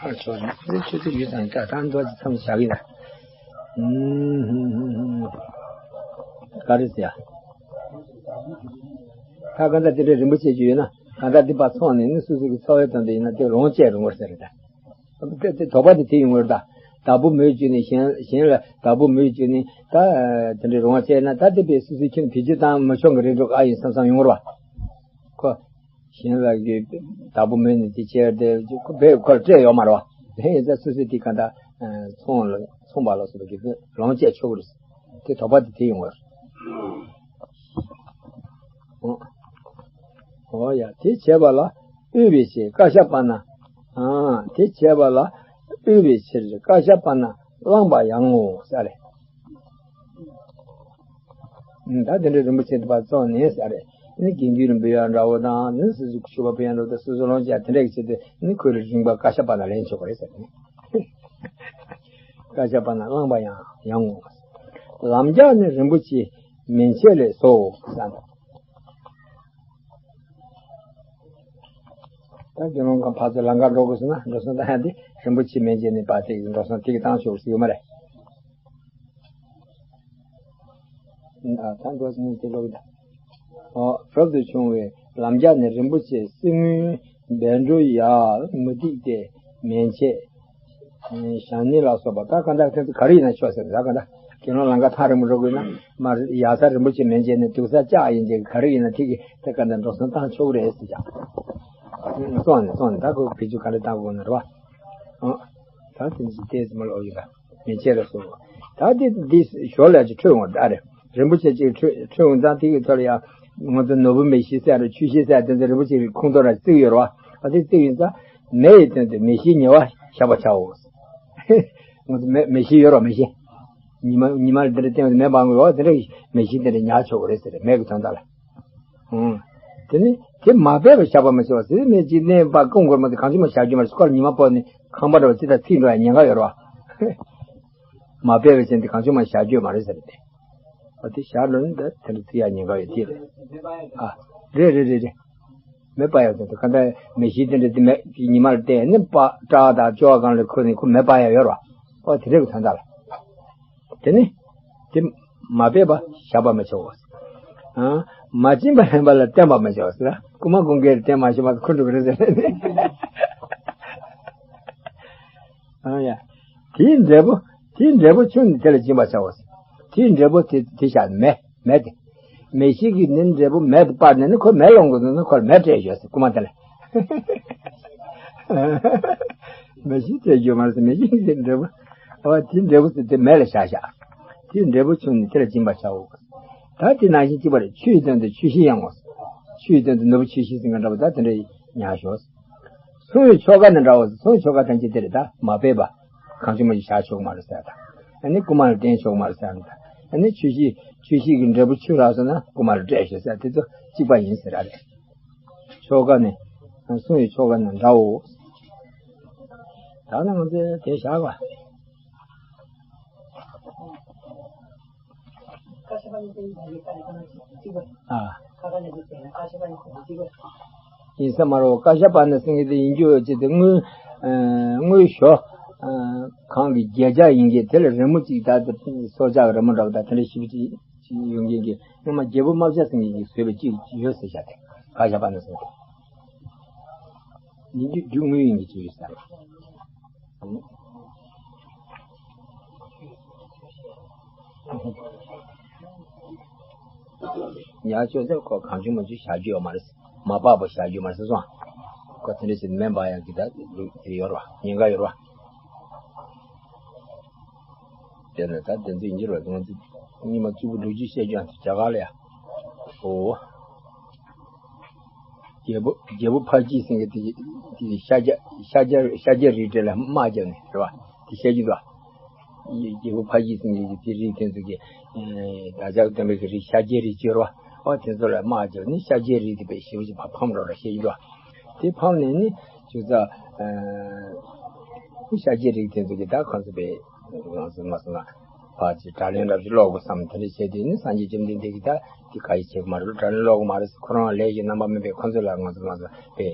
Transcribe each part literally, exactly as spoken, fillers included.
ཨ་ཆོག་རེད། ཆུ་ཚོད་ཡོད་ཙང་ད་ད་མདོ་ཙམ་བཞག་གི་ཡིན། ཨུམ། ག་རེ་ཟེར་ཡ། ད་གང་ལྟར་དེ་འདྲའི་རིན་པོ་ཆེ་ཅིག་ཡོད་ན་གང་ལྟར་དེ་ཕར་འཚོང་ནས་ནི་སོ་སོ་གི་འཚོ་བའི་དོན་དུ་ཡིན་ན་དེ་ལོངས་སྤྱད་རུང་བར་ཟེར་རེད་ད། དེ་དེ་དོགས་པ་དེ་དེ་ཡོང་གི་རེད་ད། བདག་པོ་མེད་བཅུག་ནས་གཞན་གཞན་ལ་བདག་པོ་མེད་བཅུག་ནས་ད་དེ་འདྲའི་རུང་བ་བྱས་ན་ད་དེ་བས་སོ་སོའི་ཁྱིམ་བེད་སྤྱོད་བཏང་མི་ཆོག་གི་རེད་འགྲོ་ག་ཡིན་བསམ་བསམ་ཡོང་གི་རེད་བ། ཁོ། གཞན་ལ་གི་བདག་པོ་མེད་ནས་དེ་བྱས་ཏེ་ཁོ་བས་ཁོར་སྤྲད་ཡོད་མ་རེད་བ། དེ་ཡིན་ཙང་སོ་སོས་དེ་ག་འདྲ་ཚོང་ལ་ཚོང་པ་ལ་སོགས་པ་གི་དེ་ལོངས་སྤྱད་ཆོག་གི་རེད། དེ་དོགས་པ་དེ་དེ་ཡོང་གི་རེད། ཨོ་ཡ། དེ་བྱས་པ་ལ་དབུལ་བའི་ཕྱིར་བཀའ་ཤག་པ་ན། ཨ་དེ་བྱས་པ་ལ་དབུལ་བའི་ཕྱིར་བཀའ་ཤག་པ་ན་བླངས་པ་ཡང་ངོ་ཟེར་རེད། ད་དེ་འདྲའི་རིན་པོ་ཆེ་དེ་ཕར་བཙོང་ནས་ཟེར་རེད། ནི་དགེ་འདུན་ལ་འབུལ་ཡག་འདྲ་བོ་དང་ནི་སོ་སོ་ཆོས་པ་འབུལ་ཡག་འདྲ་བོ་དང་སོ་སོ་ལོངས་སྤྱད་དེ་འདྲ་གི་ཆེད་དུ་ནི་ཁོས་རིན་པ་བཀའ་ཤག་པ་ན་ལེན་ཆོག་གི་རེད་ཟེར་ནས། བཀའ་ཤག་པ་ན་བླངས་པ་ཡང་ཡང་ངོ་། ལམ་རྒྱགས་ནི་རིན་པོ་ཆེ་མན་ཆད་ལས་སོ་ཟེར། ད་དགེ་སློང་གང་ཕར་ཚུར་ལམ་ཁར་འགྲོ་དགོས་སོང་ན་འགྲོ་སོང་བཏང་ཡག་དེ་རིན་པོ་ཆེ་མན་ཆད་ནས་ཕར་ཏིག་འགྲོ་སོང་ཏིག་བཏང་ཆོག་ཟེར་ཡོད་མ་རེད། ཨ་ད་འགྲོ་སོང་དེ་ལོག་ད། ཨོ་རབ་ཏུ་བྱུང་བའི་ལམ་རྒྱགས་ནི་རིན་པོ་ཆེ་གསེར་དངུལ་བཻ་ཌཱུརྱ་མུ་ཏིག་སྟེ་མན་ཆད། ཞལ་ནི་ལ་སོགས་པ་ད་ག་འདྲ་དེ་ཚོ་ག་རེ་ཡིན་ན་ཆོག་ཟེར་ད་ག་འདྲ་དགེ་སློང་ལམ་ཁ་ཐག་རིང་པོ་འགྲོ་དགོས་ན་མར་ཡར་ས་རིན་པོ་ཆེ་མན་ཆད་ནས་སྡུག་ས་ལྕགས་ཡིན་གྱི་ག་རེ་ཡིན་ན་དེ་གི་ད་ག་འདྲ་འགྲོ་སོང་བཏང་ཆོག་རེད་ཟེར་ཀྱང་། སོང་ནས་སོང་ནས་ད་ཁོ་བེད་སྤྱོད་ག་རེ་བཏང་དགོས་ན་རེད་བ། ཨང་། ད་དེ་ཚོ་ཏོག་ཙམ་ལོག་ཡོད་ལ་མན་ཆད་ལ་སོགས་པ་ད་དེ་འདི་ཞོར་ལ་ཅིག་འཕྲོས་འོང་ད་རེད། རིན་པོ་ཆེ་ཅིག་འཕྲོས་འཕྲོས་འོང་ཙང་དེ་གི་ཐོག་ལ་ཡང་ང་ཚོ་ནོར་བུ་མེ་ཤིང་ཟེར་རེད། ཆུ་ཤིང་ཟེར་དེ་ཚོ་རིན་པོ་ཆེ་གི་ཁོངས་གཏོགས་ལ་བརྩི་གི་ཡོད་རེད་བ། ཨ་དེ་བརྩི་གི་ཡིན་ཙང་། མེ་ཡི་སྟེང་དུ་མེ་ཤིང་ཉེ་བར་བཞག་པར་བྱའོ། ང་ཚོ་མེ་མེ་ཤིང་ཡོད་རོགས་མེ་ཤིང་། ཉི་མ་ཉི་མ་ལ་འདི་འདྲ་སྟེང་དུ་མེ་འབར་གི་ཡོད་དེ་འདྲ་མེ་ཤིང་དེ་འདྲ་ཉར་ཆོག་གི་རེད་ཟེར་མེ་གི་དོན་དག་ལ། ཨང་། དེ་ནི་དེ་མ་སྦས་པར་བཞག་པ་མ་བྱས་པ་ཟེར་མེ་ཅིག་གནས་པ་ཀུན་འཁོར་མ་དེ་གང་བྱུང་མ་བཞག་རྒྱུ་མ་རེད། སྐོར་ཉི་མ་བོར་ནས་ཁང་པ་འདྲ་བ་ཅི་ལྟར་ཚིག་འགྲོ་ཡ་ཉེན་ཁ་ཡོད་རོགས། མ་སྦས་པའི་ཆེད་དུ་གང་བྱུང་མ་བཞག་རྒྱུ་མ་རེད་ཟེར་ཏེ། ཨ་དེ་བཞག་ལོ་ནི་འདི་དེ་འདྲ་ཚིག་ཡ་ཉེན་ཁ་ཡོད་དེ་རེད། ཨ། རེད་རེད་རེད་རེད། མེ་སྤར་ཡག་དེ་ཚོ་ག་འདྲ་མེ་ཤིང་དེ་འདྲ་དེ་མེ་ཉི་མ་ལ་བལྟས་ནི་སྤར་བཀྲག་དང་ཅོག་གང་ལ་ཁུར་ནས་ཁོ་མེ་སྤར་ཡག་ཡོད་རོ། ཨོ་དེ་འདྲ་གི་དོན་དག་ལ། དེ་ནི། དེ་མ་སྦས་པ་བཞག་པ་མི་བྱའོ། ཨ། མ་བྱིན་པ་ལེན་པ་ལ་བསྟན་པ་མི་བྱའོ་ཟེར། རྐུ་མ་རྐུ་མཁན་ལ་བསྟན་མ་ཤེས་པ་ཁུར་འགྲོ་གི་རེད་ཟེར་ནས། ཨ་ཡ། དེའི་འབྲས་བུ། དེའི་འབྲས་བུ་ཆུང་ནི་དེ་ལ་སྦྱིན་པར་བྱའོ། དེའི་འབྲས་བུ་དེ་དེ་བཞག་མེ། མེ་དེ། མེ་ཤིང་གི་ནི་འབྲས་བུ་མེ་དེ་སྤར་ནས་ནི་ཁོ་མེ་ལོང་གི་འདུག་ན་ཁོར་མེ་སྤྲད་ཞོག་ཟེར་རྐུ་མ་དེ་ལ། མེ་ཤིང་སྤྲད་རྒྱུ་མ་རེད་ཟེར་མེ་ཤིང་གི་འབྲས་བུ། ཨོ་དེའི་འབྲས་བུ་དེ་དེ་མེ་ལ་བཞག་བཞག་དེའི་འབྲས་བུ་ཆུང་ནི་དེ་ལ་སྦྱིན་པར་བྱའོ། ད་དེ་ནང་བཞིན་གཅིག་པ་རེད། ཆུ་ཡི་སྟེང་དུ་ཆུ་ཤིང་ཡང་ངོ་། ཆུ་ཡི་སྟེང་དུ་ནོར་བུ་ཆུ་ཤིང་ཟེར་མཁན་འདྲ་བ་ད་དེ་འདྲ་ཉར་ཞོག་སོང་བའི་ཆོ་ག་ནི་འདྲ་བོ། སོང་བའི་ཆོ་ག་ཐམས་ཅད་དེ་རེད་ད། མ་སྦས་པ། གང་བྱུང་མ་བྱུང་བཞག་ཆོག་གི་མ་རེད་ཟེར་ད། ཨ་ནི་རྐུ་མ་ལ་བསྟན་ཆོག་གི་མ་རེད་ཟེར་ད། ཨ་ནི་ཆུ་ཤིང་ཆུ་ཤིང་གི་འབྲས་བུ་ཆུ་རག་སོང་ན་རྐུ་མ་ལ་སྤྲད་ཤོག་ཟེར་དེ་ཚོ་གཅིག་པ་ཡིན་ཟེར་ར་རེད། ཆོ་ག་ནི། སོང་བའི་ཆོ་ག་ནི་འདྲ་བོ། ད་ནི་ང་ཚོས་དེ་བཞག་པ། ཨ། ཡིན་ས་མ་རེད། བཀའ་ཤག་པ་ན་ཟེར་མཁན་དེ་ཡིན་རྒྱུ་ཡོད་ཅེས་དེ་དངུལ། ཨ། དངུལ་ཞོ། ཨ། གང་གི་བརྒྱད་བརྒྱ་ཡིན་གྱི་དེ་ལ་རི་མོ་གཅིག་ད་ལྟ་སྲོག་ཆགས་རི་མོ་འདྲ་བ་དང་དེ་འདྲ་ཞིབ་ཅིག་ཡོང་མཁན་གྱི་སྔོན་མ་རྒྱལ་པོ་རྨ་བྱ་ཟེར་མཁན་གྱིས་བཟོས་པའི་གཅིག་ཡོད་ཟེར་བཞག་དེ་བཀའ་ཤག་པ་ན་ཟེར་མཁན་དེ། ཡིན་རྒྱུ་རྒྱུ་དངུལ་ཡིན་གྱི་ཅིག་ཡོད་ས་རེད། ཉག་ཆོས་ཟེར་ཁོ་གང་བྱུང་མ་བྱུང་བཞག་རྒྱུ་ཡོད་མ་རེད། མ་སྤར་བ་བཞག་རྒྱུ་མ་རེད་ཟེར་སོང་། ཁོ་དེ་འདྲ་བྱས་མེ་འབར་ཡག་གི་ད་དེ་ཡོད་རེད་བ། ཉེན་ཁ་ཡོད་རེད་བ། དེ་ནས་ད་དེ་ཚོ་ཡིན་གྱི་རེད། ང་ཚོ་སྔོན་མ་གཙུག་པ་འབྲུག་ཆུ་བཤད་རྒྱུ་ཡང་དེ་རྒྱ་གར་ལ་ཡ། ཨོ། རྒྱལ་པོ་རྒྱལ་པོ་ཕར་གྱིས་ཟེར་མཁན་དེ་དེ་ཤཱཀྱ་ཤཱཀྱ་ཤཱཀྱའི་རིགས་དེ་ལ་དམག་རྒྱབ་ནས་རེད་བ། དེ་བཤད་ཀྱི་འདུག་བ། རྒྱལ་པོ་ཕར་གྱིས་ཟེར་མཁན་གྱི་དེ་རིགས་དེ་ཚོ་གི། བདག་ཅག་སྟོན་པའི་གི་རིགས་ཤཱཀྱའི་རིགས་བྱོས་རེད་བ། ཨོ་དེ་ཚོ་ལ་དམག་རྒྱབ་ནས་ཤཱཀྱའི་རིགས་དེ་དཔེ་ཞེ་པོ་ཅིག་ཕར་ཕམ་རོགས་ར་བཤད་ཀྱི་འདུག་བ། དེ་ཕམ་ནས་ནི་བྱས་ཙང་། ཤཱཀྱའི་རིགས་དེ་ཚོ་གི་ད་ཁོང་ཚོ་དཔེ་ང་ཚོ་མ་སོང་ན། ཕར་ཅིག་དྲག་ལན་རབ་ཅིག་སློག་དགོས་བསམ་དེ་འདྲ་བྱས་དུས་ནི་སངས་རྒྱས་བཅོམ་ལྡན་འདས་ཀྱིས་ད་དེ་ག་ཡེ་བྱེད་ཀྱི་མ་རེད། དྲག་ལན་སློག་གི་མ་རེད། ཁོ་རང་ལས་ཀྱི་རྣམ་པ་མེད་པས་ཁོ་ཚོ་ལ་ང་ཚོ་ང་ཚོ་དཔེ་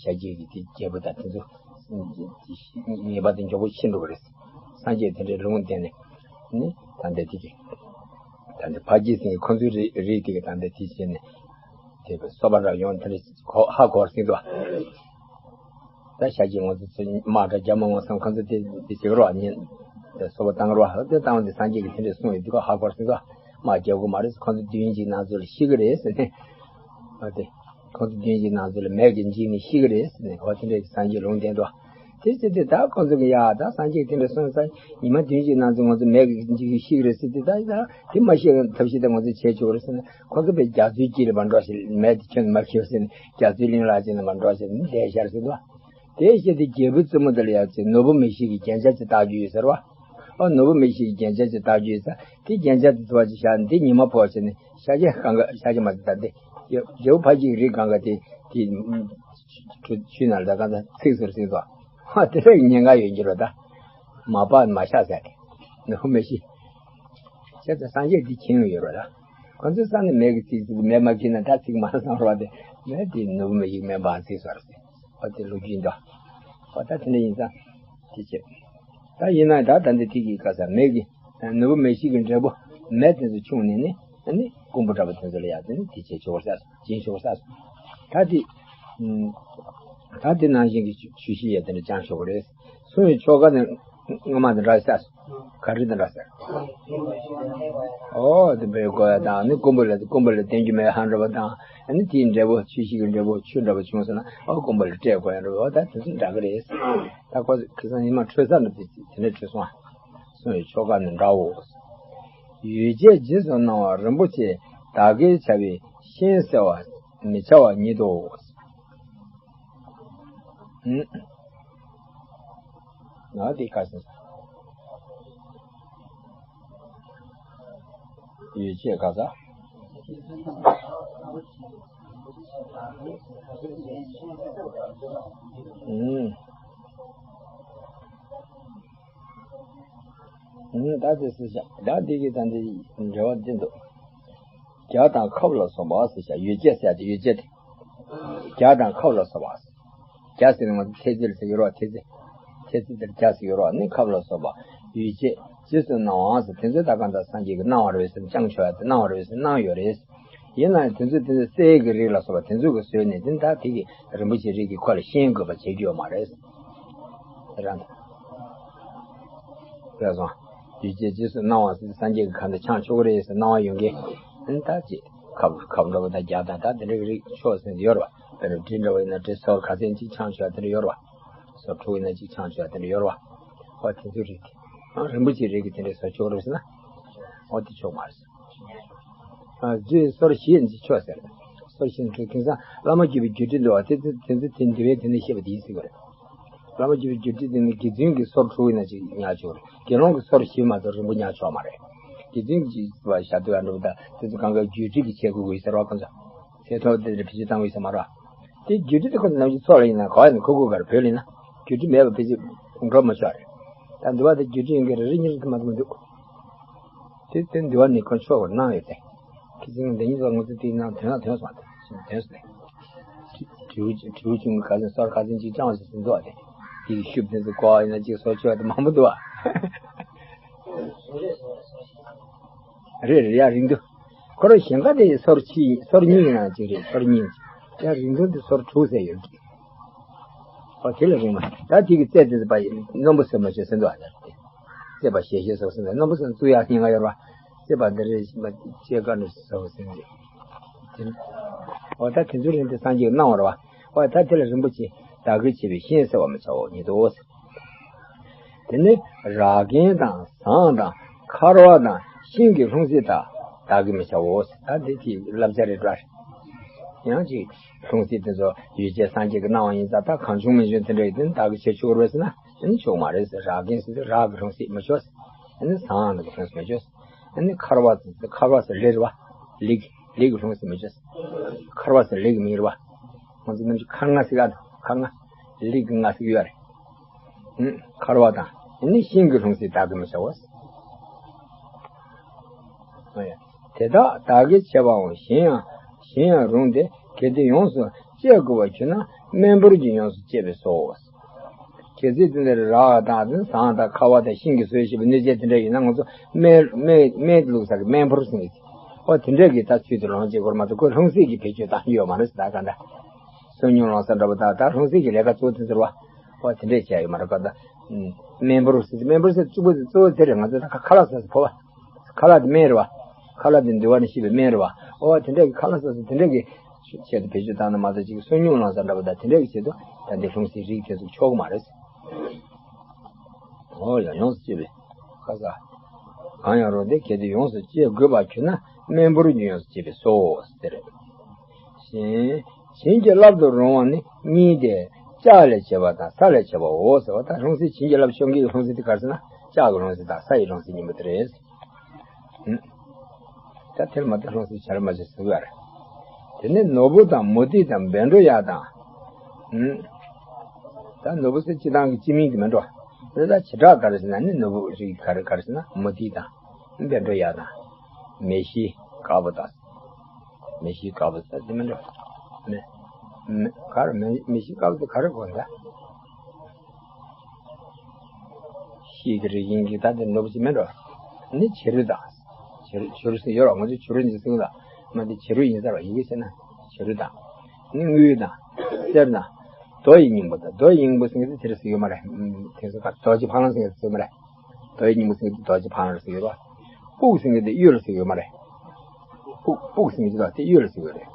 ཤཱཀྱའི་གི་དེ་རྒྱལ་པོ་དང་དེ་ཚོ་ ངེས་པ་དེ་མགྱོགས་པོ་ཕྱིན་འགྲོ་གི་རེད། སངས་རྒྱས་དེ་འདྲའི་ལུང་བསྟན་ནས་ནི་ད་ལྟ་དེ་གི་ད་ལྟ་ཕ་རྒྱལ་སེང་གེ་ཁོ་ཚོའི་རིགས་རིགས་དེ་གི་ད་ལྟ་དེ་བྱས་ནས་དེ་གི་སོ་པ་འདྲ་ཡོང་དེ་འདྲ་ཧ་གོ་བར་སེང་དུ། ད་ཤཱཀྱའི་ངོ་ཚ་ཚོ་དམག་འདྲ་རྒྱ་མ་ངོ་ཚ་ཁོ་ཚོ་དེ་དེ་བྱེད་རོགས་ཉན། དེ་སོ་པ་བཏང་རོགས་དེ་བཏང་དེ་སངས་རྒྱས་ཀྱི་དེ་འདྲ་གསུངས་ཡོད་དུས་ཧ་གོ་བར་སེང་དུ། དམག་རྒྱག་དགོས་མ་རེད། ཁོ་ཚོ་བདུན་གཅིག་ནང་ཚུད་ལ་ཤི་གི་རེད་ཟེར་ནས། ཨ་དེ། ཁོ་ཚོ་བདུན་གཅིག་ནང་ཚུད་ལ་མེ་གིས་འཇིགས་ནས་ཤི་གི་རེད་ཟེར་ནས་འོ་དེ་འདྲའི་སངས་རྒྱས་ལུང་བསྟན་འདུག་དེ་ཟེར་དུས་ད་ཁོ་ཚོ་གི་ཡ་ད་སངས་རྒྱས་དེ་འདྲ་གསུངས་ས་ཉི་མ་བདུན་གཅིག་ནང་ཚུད་ང་ཚོ་མེ་གིས་འཇིགས་ཤིག་རེད་ཟེར་དུས་ད་ད་དེ་མ་ཤེས་ཐབས་ཤེས་ད་ང་ཚོ་བྱས་ཆོག་རེད་ཟེར་ན་ཁོ་ཚོ་དཔེ་རྒྱ་མཚོའི་དཀྱིལ་ལ་མ་འགྲོ་ཞིག་མེ་དེ་ཁྱོན་མ་ཁྱེར་ཟེར་ནས་རྒྱ་མཚོའི་གླིང་ལ་ཅིག་ན་མ་འགྲོ་ཞིག་བསྡད་ཤར་ཟེར་འདུག་དེ་བཤད་དེ་རྒྱལ་པོའི་བཙུན་མོ་དེ་ལ་ཡ་ཅིག་ནོར་བུ་མིག་ཤེས་ཀྱི་རྒྱན་ཆ་ཅིག་བཏགས་རྒྱུ་ཡོད་ཟེར་བ། ཨ་ནོར་བུ་མིག་ཤེས་ཀྱི་རྒྱན་ཆ་ཅིག་བཏགས་རྒྱུ་ཡོད་ས་དེ་རྒྱན་ཆ་དེ་ཐོ་བ་ཅིག་བཞག་འདི་ཉི་མ་ཕོག་བྱས་ནས་ཤཱཀྱ་གང་ག་ཤཱཀྱ་མ་ཟེར་ད་འདི་རྒྱལ་པོ་ཕ་རྒྱལ་གྱི་རིགས་གང་ག་དེ་དེ་ཆུ་ཆུ་ནང་ལ་གང་ཚ་ཚིག་ཟུར་ཟིན་ཏོ། ཨ་དེ་ལ་ཉེན་ཁ་ཡོད་འགྱུར་བ་ད། མ་པ་མ་ཤ་ཟ་གི་ནོར་བུ་མིག་ཤེས། བྱས་ཙང་སངས་རྒྱས་འདི་མཁྱེན་ཡོད་རོགས་ལ། ཁོ་ཚོའི་ས་ནས་མེ་གི་ཚིག་ཚིག་མེ་མ་ཁྱེར་ན་ད་ཚིག་མ་བསམ་རོགས་དེ་མེ་དེ་ནོར་བུ་མིག་ཤེས་མེ་འབར་ཚིག་སོར་ཟེར། ཨོ་དེ་ལོ་རྒྱུས་འདྲ། ཨོ་ད་དེ་འདྲ་ཡིན་ཙང་དེ་བྱེད། ད་ཡིན་ན་ད་ད་འདི་ཐིག་གི་ཁ་ས་མེ་གི་ནོར་བུ་མིག་ཤེས་ཀྱི་འབྲས་བུ་མེ་དེ་ཚོ་ཆུང་ནས་ནི་ཨ་ནི་རྐུན་པོ་འདྲ་པོ་དེ་ཚོ་ལ་ཡ་དེ་ནི་དེ་བྱེད་ཆོག་ས་སོ་སྦྱིན་ཆོག་ས་སོ། ད་དེ་ད་དེ་ནང་བཞིན་གྱི་ཆུ་ཆུ་ཤེས་ཡ་དེ་འདྲ་བཅང་ཆོག་གི་རེད། སུ་ཡི་ཆོ་ག་ནི། སྔ་མ་དང་འདྲ་ས། ག་རེ་དང་འདྲ་ས། ཨོ་དེ་འབའི་གོ་ཡ་དང་ནི་རྐུན་པོ་ལ་རྐུན་པོ་ལ་བསྟན་རྒྱུ་མེད་ཧ་འདྲ་བ་དང་ཨ་ནི་དེའི་འབྲས་བུ་ཆུ་ཤིག་གི་འབྲས་བུ་ཆུ་འདྲ་བ་བྱུང་སོང་ན་ཨོ་རྐུན་པོ་ལ་སྤྲད་དགོས་ཡ་འདྲ་བ་ཨོ་ད་དེ་ཚོ་འདྲ་གི་རེད། ད་ཁོ་ཁ་སང་ཉི་མ་འཕྲོད་ས་འདྲ་དེ་དེ་ནས་འཕྲོད་སོང་ཨ། སུ་ཡི་ཆོ་ག་ནི་འདྲའོ། ཡུལ་བྱེད་རྗེས་སུ་གནང་བ་རིན་པོ་ཆེ་བདག་གིར་བྱ་བའི་ཤིང་བསྲེ་བ་མི་བྱ་བ་ཉིད་དོ། ང་དེ་ཁ་སང་ཡོད་ཆེ་ག་ས། ཨུམ། ཨུམ་ད་དེ་སི་ཤ་ད་འདི་གི་ད་འདི་འབྲེལ་བ་འདི་འདུག་རྒྱ་དང་ཁབ་ལ་སོགས་པ་ཟེར་བྱ་ཡོ་བྱད་ཟེར་ཡ་དེ་ཡོ་བྱད་དེ། རྒྱ་དང་ཁབ་ལ་སོགས་པ། རྒྱ་ཟེར་ན་ང་ཚོ་ཚད་རྫས་ཟེར་གྱི་རོ་ཚད་རྫས། ཚད་རྫས་དེར་རྒྱ་ཟེར་གྱི་རོ་ནི་ཁབ་ལ་སོགས་པ་ཡོ་བྱད་རྗེས་སུ་གནང་བ་ཟེར་དེ་ཚོའི་ད་གང་ལྟར་སངས་རྒྱས་ཀྱིས་གནང་བ་རེད་ཟེར་ན་བཅང་ཆོག་ཡ་དེ་གནང་བ་རེད་ཟེར་ན་གནང་ཡོད་རེད། ཡིན་ན་ཡང་དེ་ཚོ་དེ་ཚོ་གསེར་གྱི་རིགས་ལ་སོགས་པ་དེ་ཚོ་གིས་བཟོས་ནས་དེ་ད་དེ་གི་རིན་པོ་ཆེ་རིགས་ཀྱི་ཁོ་ལ་ཤན་དགོས་པ་བྱེད་རྒྱུ་ཡོད་མ་རེད། རང་དང་། བས་སོང་། ཡོ་བྱད་རྗེས་སུ་གནང་བ་ཟེར་སངས་རྒྱས་ཀྱི་ཁ་འདི་འཆང་ཆོག་གི་རེད་ཟེར་གནང་བ་ཡོང་གི། ཨ་ནི་ད་ཅི། ཁབ་ཁབ་འདྲ་བོ་དང་རྒྱ་དང་ད་དེ་འདྲ་གི་རིགས་ཆོག་ཟེར་ཡོད་རེད་བ། དཔེར་ན་གྲི་འདྲ་བོ་ཡིན་ན་གྲི་སོ་ག་ཚད་ཅིག་འཆང་ཆོག་དེ་འདྲ་ཡོད་རེད་བ། སོ་དྲུག་ཡིན་ན་ཅིག་འཆང་ཆོག་དེ་འདྲ་ཡོད་རེད་བ། ཨོ་དེ་ཚོའི་རིགས་དེ། ཨ་རིན་པོ་ཆེའི་རིགས་ཀྱི་དེ་འདྲ་བཟོ་ཆོག་རེད་ཟེར་ན། ཨོ་དེ་ཆོག་མ་རེད་ཟེར། ཨ་རྗེས་སོར་བཞི་ཡིན་ཅིག་ཆོག་ཟེར། སོར་བཞི་ནི་དེང་སང་བླ་མ་བརྒྱུད་པའི་རྒྱུད་སྡེ་འདུག་བ་དེ་ཚོ་དེ་ཚོ་དེ་འདི་བས་དེ་འདྲ་བཤད་པ་དེ་ཡིན་ཟེར་གི་རེད། བླ་མ་བརྒྱུད་པའི་རྒྱུད་སྡེ་དེ་ནི་དགེ་འདུན་གྱི་སོར་དྲུག་ཡིན་ན་ཅིག་ཉར་ཆོག་རེད། དགེ་སློང་གི་སོར་བཞི་མ་གཏོགས་རིན་པོ་ཉར་ཆོག་མ་རེད། དགེ་འདུན་གྱི་བ་ཞབས་ཏོག་ཡང་འགྲུབ་ད་དེ་ཚོ་གང་ག་རྒྱུད་སྡེ་གི་ཆས་གོས་དགོས་ཟེར་བ་ཁོ་ཚོ། ཚེ་ཐོག་དེ་འདྲ་བེད་སྤྱོད་བཏང་དགོས་ཟེར་མ་རེད། དེ་རྒྱུད་སྡེ་དེ་ཁོ་ཚོ་ནམ་རྒྱུན་ཚོགས་ལ་ཡིན་ན་ག་བ་ཡིན་ན་ཁོ་གོ་གར་བོད་ལ་ཡིན་ན་རྒྱུད་སྡེ་མེད་པ་བེད་སྤྱོད་འགྲོ་མ་ཆོག་རེད། ད་འདི་བ་དེ་རྒྱུད་སྡེ་ཡིན་གྱི་རེད་རེ་གཉིས་རེ་དེ་མ་གཏོགས་མི་འདུག་དེ་དེ་འདི་བ་ནི་ཁོ་ཆོག་གོ་གནང་ཡོད་དེ། ཁྱི་ཚིག་འདི་གཉིས་ཚོ་ང་ཚོ་དེའི་ནང་དོན་ལ་དོན་སོང་དོན་སོང་ནས། དྲིའུ་དྲིའུ་ཆུང་གི་ཁ་ཚན་སོར་ཁ་ཚན་གཅིག་བཅང་བ་ཞིག་ཟིན་འདུག་བ་དེ། དེ་གི་ཤུབས་དེ་ཚོ་ཀོ་ཡིན་ན་གཅིག་སོར་ཆོག་དེ་མང་པོ་འདུག་བ། རེད་རེད་ཡ་རིང་དུ། ཁོ་རང་གཞན་ཁ་དེ་སོར་གཅིག་སོར་གཉིས་ཡིན་ན་གཅིག་རེད་སོར་གཉིས། ཡ་རིང་དུ་དེ་སོར་དྲུག་ཟེར་ཡོད་ཀྱི། ཨོ་དེ་ལ་རིང་མ་ད་དེ་གི་རྩེ་དེ་ཚོ་པ་རྣོན་པོ་ཟེར་མ་ཤེས་ཟིན་འདུག་ཨ་ནི། རྩེ་པ་ཞེ་ཞེ་སོགས་ཟིན་འདུག་རྣོན་པོ་ཟེར་ན་བཙུགས་ཡག་སྙིང་ག་ཡོད་ར། རྩེ་པ་འདི་རེད་ཤིང་པ་ཅེ་ཀ་འདྲ་སོགས་ཟིན་འདུག་དེ་ནི། ཨོ་ད་དེ་ཚོའི་རིང་དེ་སངས་རྒྱས་ཀྱིས་གནང་བ་རེད་བ། ཨོ་ད་དེ་ལ་རིན་པོ་ཆེ་བདག་གིར་བྱས་པའི་ཤིང་བསྲེ་བ་མི་བྱའོ་ཉིད་དོ། དེ་ནི་ར་གན་དང་ཟངས་དང་འཁར་བ་དང་ཤིང་གི་ལྷུང་བཟེད་དག་བདག་གིར་མི་བྱའོ། ད་འདི་དེའི་བསླབ་བྱ་རེད་འདྲ། ཡང་ཅིག་ལྷུང་བཟེད་དེ་ཚོ་ཡོ་བྱད་སངས་རྒྱས་ཀྱིས་གནང་བ་ཡིན་ཙང་ད་གང་བྱུང་མི་བྱུང་དེ་འདྲ་ཡིན་དུས་བདག་གིར་བྱེད་ཆོག་རེད་ཟེར་ན་ཨ་ནི་ཆོག་མ་རེད་ཟེར། ར་གན་ཟེར་དུས་ར་གི་ལྷུང་བཟེད་མི་ཆོག་ཟེར། ཨ་ནི་ཟངས་གི་ལྷུང་བཟེད་མི་ཆོག་ཟེར། ཨ་ནི་འཁར་བ་ཟེར་དུས་འཁར་བ་ཟེར་ལི་རེད་བ། ལི་གི་ལི་གི་ལྷུང་བཟེད་མི་ཆོག་ཟེར། འཁར་བ་ཟེར་ལི་གི་མིང་རེད་བ། ང་ཚོ་ནམ་རྒྱུན་འཁར་རྔ་ཟེར་ག་འདུག་འཁར་རྔ། ལི་གི་རྔ་ཟེར་གི་ཡོད་རེད། ཨུམ། འཁར་བ་དང་ཨ་ནི་ཤིང་གི་ལྷུང་བཟེད་བདག་གིར་མི་བྱའོ། དེ་དག་བདག་གིར་བྱས་པའང་གཞན་ཡང་གཞན་ཡང་རུང་སྟེ། གལ་ཏེ་ཡོངས་སུ་སྤྱད་དགོས་པར་གྱུར་ན་སྨན་ཕུར་གྱིས་ཡོངས་སུ་སྤྱད་པས་སོ། གལ་སྲིད་དེ་འདྲ་རག་དང་དེ་ཟངས་དང་ཁ་བ་དང་ཤིང་གིས་བཟོས་བྱས་པའི་སྣོད་ཆས་དེ་འདྲ་ཡིན་ན། ང་ཚོ་སྨན་སྨན་སྨན་བླུགས་ས་གི་སྨན་ཕོར་ཟེར་གི། ཨོ་དེ་འདྲ་གི་ད་ཚུལ་དུ་ལོངས་སྤྱོད་དགོས་མ་གཏོགས་ཁོས་ལྷུང་བཟེད་ཀྱི་བེད་སྤྱོད་བཏང་ཡོད་མ་རེད་ཟེར། ད་ག་འདྲ་སོ་སྙུང་ལོང་ས་འདྲ་པོ་དང་ད་ལྷུང་བཟེད་ཀྱི་ལས་ཀ་གཙོ་བོ་དེ་ཚོ་རེད་བ། ཨོ་དེ་འདྲས་བྱས་ཡོད་མ་རེད་ག་ད། སྨན་ཕོར་ཟེར། སྨན་ཕོར་ཟེར་གཙོ་བོ་དེ་གཙོ་བོ་དེ་རེད། ང་ཚོ་ད་ཁ་ལག་ཟ་ས་ཕོར་བ། ཁ་ལག་དེ་སྨན་རེད་བ། ཁ་ལག་དེ་འདུལ་བ་ནས་བཤད་པའི་སྨན་རེད་བ། ཨོ་དེ་འདྲས་ཀྱི་ཁ་ལག་ཟ་ས་དེ་འདྲས་ཀྱི་ཆེད་དུ་བེད་སྤྱོད་བཏང་ན་མ་གཏོགས་ཅིག་སོ་སྙུང་ལོང་ས་འདྲ་པོ་དང་དེ་འདྲས་ཀྱི་ཆེད་དུ་ད་འདི་ལྷུང་བཟེད་རིགས་དེ་ཚོ་ཆོག་གི་མ་རེད། ཨོ་ཡང་ཡོངས་སུ་བཅད་པའི་ཁ་ས། གང་ཡང་རུང་སྟེ། གལ་ཏེ་ཡོངས་སུ་བཅད་དགོས་པར་གྱུར་ན། སྨན་ཕོར་གྱིས་ཡོངས་སུ་བཅད་པས་སོ། ཟེར། བྱིན། བྱིན་གྱིས་བརླབ་ཏུ་རུང་བ་ནི་གཉིས་ཏེ། ལྕགས་ལས་བྱས་པ་དང་ས་ལས་བྱས་པའོ་ཟེར་བ་དང་། ལྷུང་བཟེད་བྱིན་གྱིས་བརླབས་ཤོང་གི་ལྷུང་བཟེད་དེ་ག་རེ་ཟེར་ན། ལྕགས་ཀྱི་ལྷུང་བཟེད་དང་ས་ཡི་ལྷུང་བཟེད་གཉིས་པོ་དེ་རེད། ད་དེར་མ་ལྟ་ལྷུང་བཟེད་བྱ་ར་མ་བྱ་ཟེར་བ་རེད། དེ་ནས་ནོར་བུ་དང་མུ་ཏིག་དང་བཻ་ཌཱུརྱ་དང་། ད་ནོར་བུ་ཟེར་སྤྱིར་བཏང་གི་སྤྱི་མིང་དེ་མིན་འགྲོ། དེ་ད་བྱེ་བྲག་ག་རེ་ཟེར་ན་ནི་ནོར་བུ་རིགས་ག་རེ་ག་རེ་ཟེར་ན་མུ་ཏིག་དང་། བཻ་ཌཱུརྱ་དང་། མེ་ཤིང་དཀར་པོ་དང་། མེ་ཤིང་དཀར་པོ་ཟེར་དེ་མིན་འགྲོ། མེ། མེ་ག་རེ་མེ་མེ་ཤིང་དཀར་པོ་དེ་ག་རེ་གོ་ད། ཤིང་གི་རིགས་ཡིན་གྱི་ད་དེ་ནོར་བུ་ཅིག་མིན་འགྲོ། ནི་བྱུ་རུ་དང་། བྱུ་རུ་བྱུ་རུ་ཟེར་ཡོད་ར། ང་ཚོ་བྱུ་རུ་འདི་ཟེར་གི་ད། མ་དེ་བྱུ་རུ་ཡིན་ས་ར། ཡི་གེ་བྱས་ན་བྱུ་རུ་དང་། ནི་དངུལ་དང་། གསེར་དང་། རྡོ་ཡི་སྙིང་པོ་དང་། རྡོ་ཡི་སྙིང་པོ་ཟེར་གི་དེ་དེར་ཟེར་ཡོད་མ་རེད། དེ་ཚོ་ག་རྡོ་རྗེ་ཕ་ལང་ཟེར་གི་ཟེར་མ་རེད། རྡོ་ཡི་སྙིང་པོ་ཟེར་གི་རྡོ་རྗེ་ཕ་ལང་ཟེར་ཡོད་ར། སྤུག་ཟེར་གི་དེ་གཡུ་ལ་ཟེར་ཡོད་མ་རེད། སྤུག་སྤུག་ཟེར་གི་དེ་གཡུ་ལ་ཟེར་ཡོད་རེད།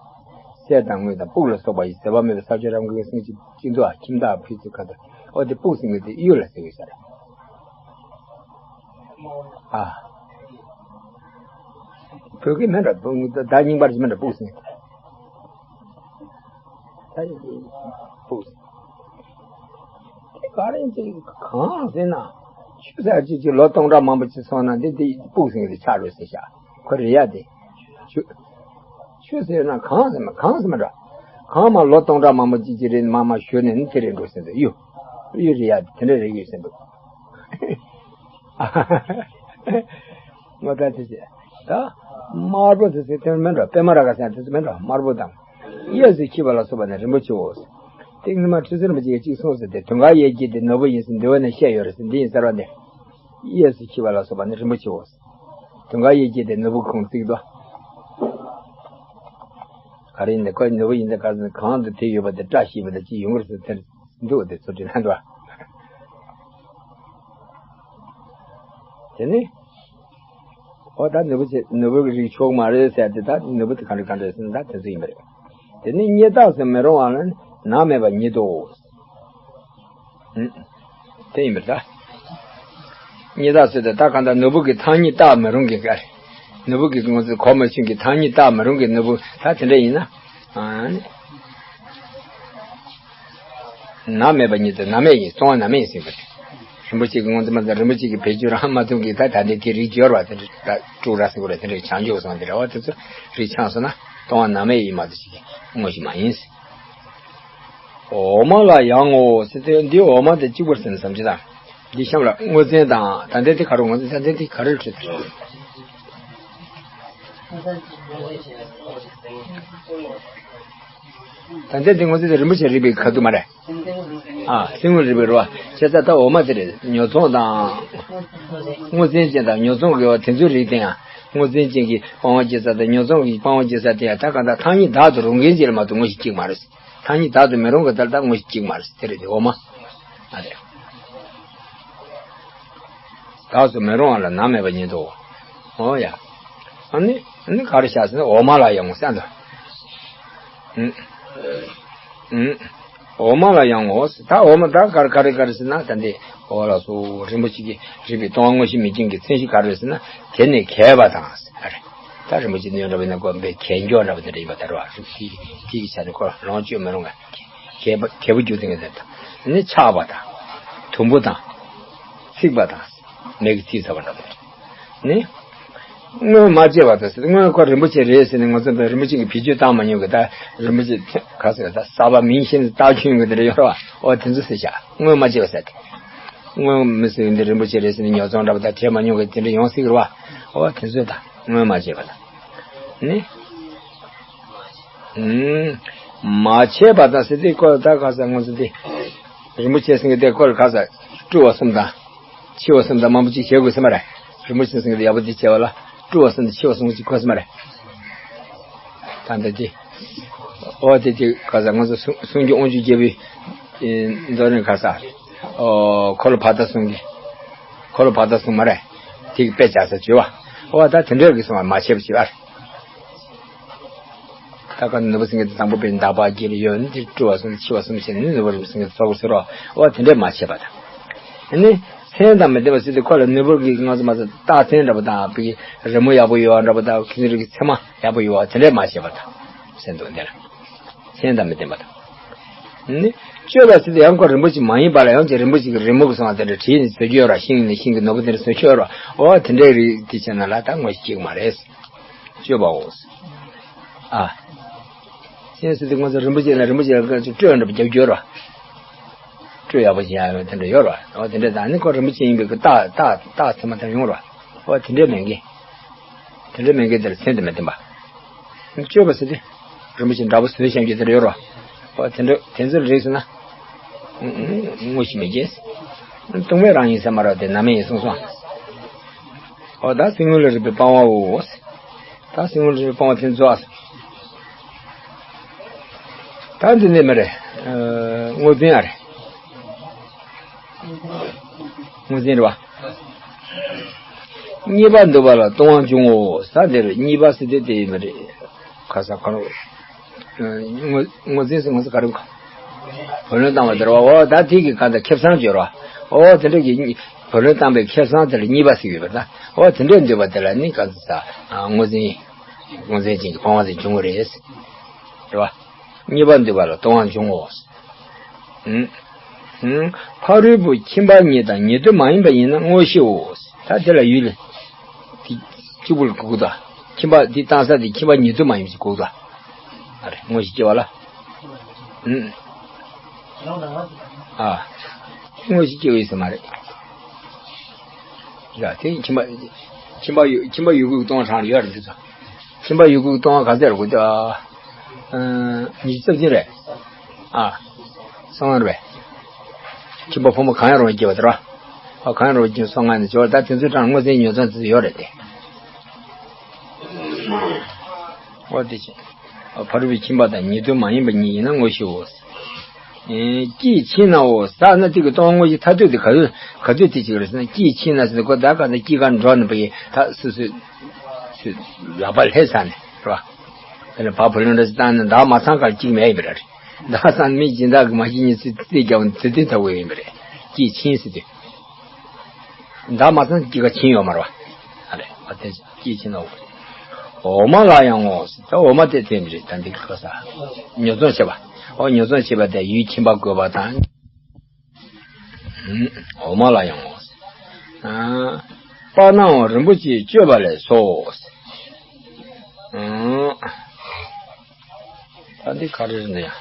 གསེར་དང་དངུལ་དང་སྤུག་ལ་སོགས་པ་ཡི་ཟད་པ་མེད་པའི་ས་བཅུ་རབ་དགུའི་སེམས་ཅན་སྤྱི་འདུ་བ་ཁྱིམ་བདག་ཕུད་ཚོད་ཁ་དོག་ཨོ་དེ་སྤུག་ཟེར་གི་དེ་གཡུ་ལ་ཟེར་གི་ས་རེད། ཨ། བོད་སྐད་མིན་འགྲོ། བདག་རྙིང་པར་མིན་འགྲོ། སྤུག་ཟེར། ད་སྤུག་ཟེར། དེ་ག་རེ་ཅིག་གང་ཟེར་ན། ཆུ་ཟེར་ཅིག་ཅིག་ལོ་སྟོང་ཕྲག་མང་པོ་ཅིག་སོང་ན་འདི་འདི་སྤུག་ཟེར་གི་དེ་ཆགས་རེད་ཟེར་ཤག་ཁོ་རེད་ཡ་དེ། ཆུ། ཆུ་ཟེར་ན་གངས་ཟེར་མ་གངས་ཟེར་མ་འདྲ། གངས་མ་ལོ་སྟོང་ཕྲག་མང་པོ་ཅིག་ཅིག་རིང་མ་མ་བཞུར་ནས་ནི་དེ་རེད་འགྲོ་ཟེར་འདུག་གཡུ། གཡུ་རེད་ཡ་དེ་འདྲ་རེད་ཡོད་ཟེར་འདུག་ངོ་ད་དེ་ཟེར། ད། དམར་པོ་དེ་ཟེར་དེ་མིན་འགྲོ། པད་མ་ར་ག་ཟེར་དེ་ཚོ་མིན་འགྲོ། དམར་པོ་དང་། གཡས་སུ་འཁྱིལ་བ་ལ་སོགས་པ་ནི་རིན་པོ་ཆེའོ། ཏིང་ངེ་འཛིན་མ་ཁྲི་ཟུར་མ་ཅིག་གིས་གཅིག་གསུངས་ཟེར་ཏེ། དུང་དཀར་གཡས་འཁྱིལ་ཏེ་ནོར་བུ་ཡིན་ཟེར་འདུལ་བ་ནས་བཤད་ཡོད་རེད་ཟེར། འདི་ཡིན་གསལ་བ་ནས། གཡས་སུ་འཁྱིལ་བ་ལ་སོགས་པ་ནི་རིན་པོ་ཆེའོ། དུང་དཀར་གཡས་འཁྱིལ་ཏེ་ནོར་བུ་ཁུང་བརྩིགས་དོ། ག་རེ་ཡིན་ཏེ་ཁོའི་ནོར་བུ་ཡིན་ཏེ་ག་ཚོད་གང་དུ་དེ་ཡོད་པ་དེ་བཀྲ་ཤིས་པ་དང་ཅི་ཡོང་གི་རེད་ཟེར་དེར་འདུག་དེ་ཚོ་དྲིས་ན་འདུག་དེ་ནི། ཨོ་ད་ནོར་བུ་ཆེ་ནོར་བུ་གི་རིགས་ཆོག་མ་རེད་ཟེར་ཏེ། ད་ནོར་བུ་དེ་ག་འདྲ་ག་འདྲ་ཟེར་ན་ད་དེ་ཚོ་ཡིན་པ་རེད། དེ་ནི་སྙི་ཐག་སུ་མི་རུང་བ་ལ་ནི་ནགས་མེད་པ་ཉིད་དོ། ཨུམ། དེ་ཡིན་པར་ཐལ། སྙི་ཐག་ཟེར་ཏེ་ད་གང་ལྟར་ནོར་བུ་གི་ཐག་ཉིད་བཏགས་མི་རུང་གི་ག་རེ། ནོར་བུ་གི་ངོ་ཚ་གོ་མ་ཆོད་ཀྱི་ཐག་ཉིད་བཏགས་མི་རུང་གི་ནོར་བུ་ད་དེ་འདྲ་ཡིན་ན། ཨ་ནི། ནགས་མེད་པ་ཉིད་དུ་ནགས་མེད་ཡིན། སྟོང་པ་ནགས་མེད་ཡིན་ཟེར་བ་རེད། རིན་པོ་ཆེ་གི་ངོ་ཚ་མ་ཚ་རིན་པོ་ཆེ་གི་བེད་སྤྱོད་རང་མ་ཐུབ་ཀྱི་ད་ད་འདི་དེ་རིགས་སྦྱོར་བ་དེ་འདྲ་ད་དཀྲུག་ར་ཟེར་བ་རེད། དེ་འདྲ་བྱང་ཆུབ་སོང་དེ་རེད་བ། དེ་ཚོ་རིགས་ཆགས་སོང་ན་སྟོང་པ་ནགས་མེད་ཡིན་མ་གཏོགས་ཅིག་དངོས་གཞི་མ་ཡིན། འོ་མ་ལ་ཡང་ངོ་ཟེར་ཏེ། འདི་འོ་མ་དེ་གཅིག་པར་ཟིན་བསམ་གྱི་དང་། འདི་གཤམ་ལ་སྔོ་ཚན་དང་ད་ལྟའི་དེ་ག་རེ་ངོ་ཚ་ད་ལྟའི་དེ་ག་རེ་ཁྲིད། ད་ལྟའི་དེ་ངོ་ཚ་དེ་རིན་པོ་ཆེ་རིག་པའི་ཁ་ཐུག་མ་རེད། ཨ་སེམས་ངོ་རིག་པའི་རོ། བྱས་ཙང་ད་འོ་མ་དེ་རེད། ཉོ་ཚོང་དང་། སྔོ་ཚན་ཅན་དང་ཉོ་ཚོང་གི་བ་དེ་ཚོའི་རིགས་དེ་ཡང་། སྔོ་ཚན་ཅན་གྱི་སྤང་བ་བྱེད་ས་དང་ཉོ་ཚོང་གི་སྤང་བ་བྱེད་ས་དེ་ཡང་ད་གང་ལྟར་ཐག་ཉིད་བདག་ཏུ་རུང་མཁན་ཅིག་ལ་མ་གཏོགས་དངོས་གཞི་གཅིག་མ་རེད། ཐག་ཉིད་བདག་ཏུ་མི་རུང་གི་ལྟར་ད་དངོས་གཞི་གཅིག་མ་རེད། དེ་རེད་དེ་འོ་མ། ཨ་རེད། བདག་ཏུ་མི་རུང་བ་ལ་ནགས་མེད་པ་ཉིད་དོ། འོ་ཡ། ཨ་ནི་ཨ་ནི་ག་རེ་བྱ་ཟེར་ན་འོ་མ་ལ་ཡང་ངོ་ཟེར་འདུག་ཨུ། ཨུ། འོ་མ་ལ་ཡང་ངོ་ཟེར། ད་འོ་མ་ད་ག་རེ་ག་རེ་ག་རེ་ཟེར་ན། ད་འདི་འོ་ལ་སོགས་རིན་པོ་ཆེ་གི་རིག་པའི་སྟོང་པ་དངོས་གཞི་མེད་རྐྱེན་གྱི་མཚན་གཞི་ག་རེ་ཟེར་ན། དེ་ནི་གས་པ་དང་ཟེར་རེད། ད་རིན་པོ་ཆེ་སྣོད་འདྲ་བ་ཡིན་ན་ཀོ་བའི་གས་འགྱོ་འདྲ་བ་དེ་འདྲ་ཡིན་པ་ལྟར་བ། རིགས་དེ་དེ་གི་ཆ་ནས་ཁོ་ལོངས་སྤྱོད་མི་རུང་བ། གས་པ་གས་པ་རྒྱུ་དེ་ངེས་དེ་དང་ནི་ཆགས་པ་དང་། དུམ་བུ་དང་། ཚིག་པ་དང་། མེ་གི་ཚིག་ཟ་བ་འདྲ་བ་ནི། སྔོན་མ་བྱས་པ་དང་ཟེར། སྔོན་ཁོ་རིན་པོ་ཆེ་རེད་ཟེར་ནས་ང་ཚོ་རིན་པོ་ཆེ་གི་བེད་སྤྱོད་བཏང་མ་མྱོང་གི། ད་རིན་པོ་ཆེ་ག་ཟེར། ད་ཟ་བ་མིན་ཤེས་ནས་བཏགས་ཁྱོད་ཡོང་གི་དེ་འདྲ་ཡོད་རེད་བ། ཨོ་དེ་ཚོ་ཟེར་བྱ། སྔོན་མ་བྱས་པ་ཟེར་ཏེ། སྔོན་མི་ཟེར་འདི་རིན་པོ་ཆེ་རེད་ཟེར་ནས་ཉོ་ཚོང་འདྲ་པོ་ད་བྱས་མ་མྱོང་གི་དེ་འདྲ་ཡོང་སྲིད་རེད་བ། ཨོ་དེ་ཚོ་ད་སྔོན་མ་བྱས་པ་ད། ནི། ཨུམ། མ་བྱས་པ་ད་ཟེར་ཏེ་ཁོ་ད་ག་ཟེར་ངོ་ཟེར་ཏེ། རིན་པོ་ཆེ་ཟེར་མཁན་དེ་ཁོ་ལ་ག་ས་སྤྲུལ་བ་གསུམ་དང་། འཆི་བ་གསུམ་དང་མང་པོ་ཅིག་བྱེད་དགོས་ས་མ་རེད། རིན་པོ་ཆེ་ཟེར་མཁན་དེ་ཡག་པོ་ཅིག་བྱས་པ་ལ་སྤྲུལ་བ་གསུམ་དང་འཆི་བ་གསུམ་ཅིག་དགོས་ས་མ་རེད། ད་འདི་དེ། ཨོ་དེ་དེ་ག་ས་ང་ཚོ་གསུང་གསུང་རྒྱུན་དབང་ཕྱུག་རྒྱལ་པོའི་ཨེ་མདོ་ནས་ག་ས། ཨོ་འཁོར་ལོ་བར་དོ་གསུམ་གྱི། འཁོར་ལོ་བར་དོ་གསུམ་མ་རེད། དེ་གི་དཔེ་བྱ་ས་བྱོས་པ། ཨོ་ད་དེ་འདྲ་གི་སོང་བ་མ་བྱས་པ་བྱས་པ། ད་ག་ནི་ནོར་བུ་སེང་གེ་དེ་དང་པོ་པའི་འདག་པ་བརྒྱད་ཡོད་ནི་དེ་སྤྲུལ་བ་གསུམ་འཆི་བ་གསུམ་བྱས་ནི་ནོར་བུ་རིན་པོ་སེང་གེ་ཚོགས་ཟེར་རོ། ཨོ་དེ་འདྲས་མ་བྱས་པ་དང་། ཨ་ནི་མཚན་དང་མི་ལྡན་པ་ཟེར་དུས་ཁོ་ལ་ནོར་བུ་གི་ང་ཚོ་མ་ཚོ་རྟགས་མཚན་འདྲ་པོ་དང་བི་རི་མོ་ཡག་པོ་ཡོད་འདྲ་པོ་དང་ཁྱི་རིགས་ཀྱི་མཚན་མ་ཡག་པོ་ཡོད་དེ་འདྲས་མ་བྱས་པ་དང་། མཚན་དུ་འདི་ལ། མཚན་དང་མི་ལྡན་པ་དང་། ནི། སྤྱོད་པ་ཟེར་དུས་ཡང་ཁོ་རིན་པོ་ཆེ་མ་ཡིན་པ་ལ་ཡང་ཅིག་རིན་པོ་ཆེ་གི་རི་མོ་གི་སོང་བ་དེ་འདྲ་བྲིས་ནས་བཟོ་རྒྱུ་ཡོད་ར། ཤིང་ནས་ཤིང་གི་ནོར་བུ་དེ་འདྲ་བཟོ་རྒྱུ་ཡོད་ར། འོ་དེ་འདྲའི་རིགས་དེ་བྱས་ན་ལ་ད་ངོ་ཤེས་ཀྱི་མ་རེད། སྤྱོད་པའོ། ཨ། མཚན་ཟེར་དུས་ང་ཚོ་རིན་པོ་ཆེ་ལ་རིན་པོ་ཆེ་ལ་སྤྲོས་འདྲ་པོ་རྒྱབ་རྒྱུ་ཡོད་ར། སྤྲོས་ཡག་པོ་བྱེད་ཡག་ཡོད་དེ་འདྲ་ཡོད་ར། འོ་དེ་འདྲ་དང་ནི་ཁོ་རིན་པོ་ཆེ་ཡིན་པའི་གི་རྟགས་རྟགས་རྟགས་མཚན་མ་དེ་ཡོང་ར། འོ་དེ་འདྲ་མེད་མཁན། དེ་འདྲ་མེད་མཁན་དེ་ལ་མཚན་དུ་མི་ལྡན་པ། སྤྱོད་པ་ཟེར་དུས། རིན་པོ་ཆེ་འདྲ་པོ་བཟོས་བཞག་རྒྱུ་དེ་འདྲ་ཡོད་ར། འོ་དེ་འདྲ་དེ་ཚོ་རེད་ཟེར་ན། ངོ་ཤེས་མེད་ཀྱི། སྟོང་པའི་རང་ཡིན་ས་མ་རེད་དེ་ནམ་མཁའི་ཡིན་གསུངས་སོང་། འོ་ད་སེམས་ངོ་ལ་རིག་པའི་སྤང་བའོ། ད་སེམས་ངོ་ལ་རིག་པའི་སྤང་བ་དེ་རྫོགས། ད་འདི་ནས་མ་རེད། ཨ། དངོས་འཛིན་ཨ་རེད། དངོས་འཛིན་རེད་བ། གཉིས་པ་འདུས་པ་ལ་ལྟུང་བ་འབྱུང་ངོ་། ས་འདིར་གཉིས་པ་ཟེར་དེ་དེ་ཡིན་པ་རེད། ཁ་ས་ཁ་རུ། དངོས་དངོས་འཛིན་ཟེར་ང་ཚོ་ག་རེ། བུ་ལོན་བཏང་བ་དེ་རེད་བ། འོ་ད་དེ་གི་ག་ད་ཁེ་བཟང་བརྗོད་རོགས། འོ་དེ་འདྲ་གི་བུ་ལོན་བཏང་པའི་ཁེ་བཟང་དེ་ལ་གཉིས་པ་ཟེར་ཡོད་པ་ད། འོ་དེ་འདྲའི་འདུས་པ་དེ་ལ་ནི་ག་ཚོད་ས་དངོས་འཛིན། དངོས་འཛིན་ཅན་གྱི་སྤོང་བ་ཟེར་འབྱུང་གི་རེད། རེད་བ། གཉིས་པ་འདུས་པ་ལ་ལྟུང་བ་འབྱུང་ངོ་། ཨུམ། ཨུམ། ཕ་རོལ་པོ་ཁྱིམ་པ་ཉིད་དང་ཉེ་དུ་མ་ཡིན་པ་ཡིན་ན་དངོས་གཞིའོ། ད་དེ་ལ་ཡུལ། དེ་གཅིག་པུ་ལ་གོ་དགོས་ད། ཁྱིམ་པ་འདི་བཏང་ས་དེ་ཁྱིམ་པ་ཉེ་དུ་མ་ཡིན་པ་ཞིག་གོ་དགོས་ད། ཨ་རེ་དངོས་གཞི་སྐྱེ་བ་ལ། ཨུམ། ཨ། དངོས་གཞི་སྐྱེ་བ་ཡིན་ས་མ་རེད། ཡ་དེ་ཁྱིམ་པ། ཁྱིམ་པ་ཡོད་ཁྱིམ་པ་ཡོད་དགུའི་ལྟུང་བ་གྲངས་ལ་ཡོད་རེད་འདི་ཚོ། ཁྱིམ་པ་ཡོད་དགུའི་ལྟུང་བ་ག་ཚད་རེད་གོ་ད། ཉི་ཤུ་རྩ་བདུན་རེད། ཨ། སོང་བ་རེད། ཁྱིམ་པ་ཕོ་མོ་གང་ཡང་རུང་སྐྱེ་བ་དེ་ར། ཨ་གང་ཡང་རུང་སྐྱེ་སོང་ང་ནས་འབྱོར་ད་དེ་ཚོའི་གྲངས་དངོས་ཚན་ཉོ་ཚོང་དེ་ཚོ་ཡོད་རེད་དེ། འོ་དེ་བྱས། ཕ་རོལ་པོའི་ཁྱིམ་པ་དང་ཉེ་དུ་མ་ཡིན་པ་གཉིས་ཡིན་ན་དངོས་གཞིའོ། ཨེ། སྐྱིད་ཕྱིན་ནའོ་ཟེར་ན་དེ་གི་ལྟུང་བ་དངོས་གཞི་ཐ་དད་དེ་ག་དུས་ག་དུས་དེ་ཅིག་རེད་ཟེར་ན་སྐྱིད་ཕྱིན་ན་ཟེར་ན་ཁོ་ད་ག་ནས་སྐྱིད་ག་འགྲོ་ནས་པའི་ད་སུ་སུ་སུ་ལག་པ་ལྷས་ས་ནས་རེད་བ། དེ་ནས་བ་བུ་ལོན་འདྲ་ཞིག་བཏང་ནས་ཟླ་མ་ཚང་ག་ལ་སྐྱིད་མེད་ཡིན་པ་རེད། ཟླ་ཚང་མི་སྦྱིན་བདག་གི་མ་ཤི་ཉིན་ཚེ་ཚེ་རྒྱ་བ་ཚེ་དུས་ལྟ་བུ་ཡིན་པ་རེད། སྐྱིད་ཕྱིན་ཟེར་དུས། ཟླ་མ་ཚང་སྐྱིད་ག་ཕྱིན་ཡོད་མ་རེད་བ། ཨ་རེད་བ་དེ་སྐྱིད་ཕྱིན་ནའོ། འོ་མ་ལ་ཡང་ངོ་། ད་འོ་མ་དེ་དེ་མི་རེད་ད་འདི་གི་ཁ་ས། ཉོ་ཚོང་བྱེད་པ། འོ་ཉོ་ཚོང་བྱེད་པ་དེ་ཡུལ་ཁྱིམ་པ་དགོས་པ་དང་། འོ་མ་ལ་ཡང་ངོ་། ཨ། སྤང་ནའང་རིན་པོ་ཆེའི་སྤྱོད་པ་ལས་སོ། ཨ། ད་འདི་ག་རེ་རེད་འདི་ཡ། ཨ།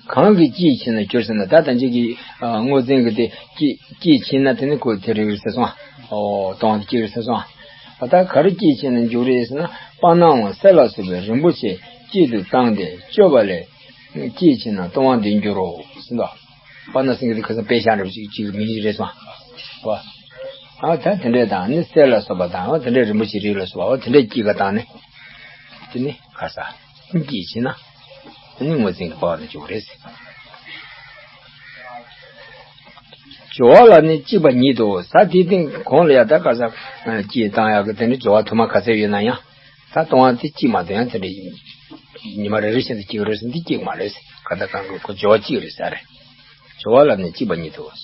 གང་གིས་སྐྱིད་ཕྱིན་ན་འགྱུར་ཟེར་ན་ད་ལྟ་ཅིག་གི་དངོས་འཛིན་གྱི་དེ་སྐྱིད་སྐྱིད་ཕྱིན་ན་དེ་ནི་ཁོ་དེ་རིགས་ཟེར་སོང་། ཨོ་སྟོང་སྐྱིད་རེད་ཟེར་སོང་། ད་ག་རེ་སྐྱིད་ཕྱིན་ན་འགྱུར་རེད་ཟེར་ན་སྤང་ནའང་གསེར་ལ་སོགས་པའི་རིན་པོ་ཆེ་སྐྱིད་དུ་བཏང་སྟེ་སྤྱོད་པ་ལས་སྐྱིད་ཕྱིན་ན་ལྟུང་བ་འདི་འགྱུར་རོ་ཟེར་ད། སྤང་ན་ཟེར་མཁན་དེ་ཁ་སང་དཔེ་བཞག་འདྲ་པོ་ཅིག་ཅིག་མིང་ཞིག་རེད་སོང་། བ། ཨ་ད་དེ་འདྲས་དང་ནི་གསེར་ལ་སོགས་པ་དང་ཨ་དེ་འདྲས་རིན་པོ་ཆེ་རིགས་ལ་སོགས་པ་ཨ་དེ་འདྲས་སྐྱིད་ག་བཏང་ནི། དེ་ནི་ག་ས། སྐྱིད་ཕྱིན་ན། དེ་ནི་དངོས་འཛིན་གྱི་སྤང་བ་ལ་འཇུག་རེད། སྦྱོར་བ་ལ་ནི་གཅིག་པ་ཉིད་དོ། ས་དེའི་སྟེང་གོང་ལ་ཡ་ད་ག་ས། སྐྱིད་བཏང་ཡག་གི་དེ་ནི་སྦྱོར་བ་དུ་མ་ག་ཚད་ཡོད་ན་ཡང་། ད་ལྟུང་བ་དེ་གཅིག་མ་གཏོགས་ཡང་དེ་འདྲ་ཉི་མ་རེ་རེ་བཞིན་དུ་སྐྱིད་རེད་ཟེར་འདི་གཅིག་མ་རེད་ཟེར་ག་ད་གང་གི་ཁོ་སྦྱོར་བ་གཅིག་རེད་ཟེར་རེད། སྦྱོར་བ་ལ་ནི་གཅིག་པ་ཉིད་དོ།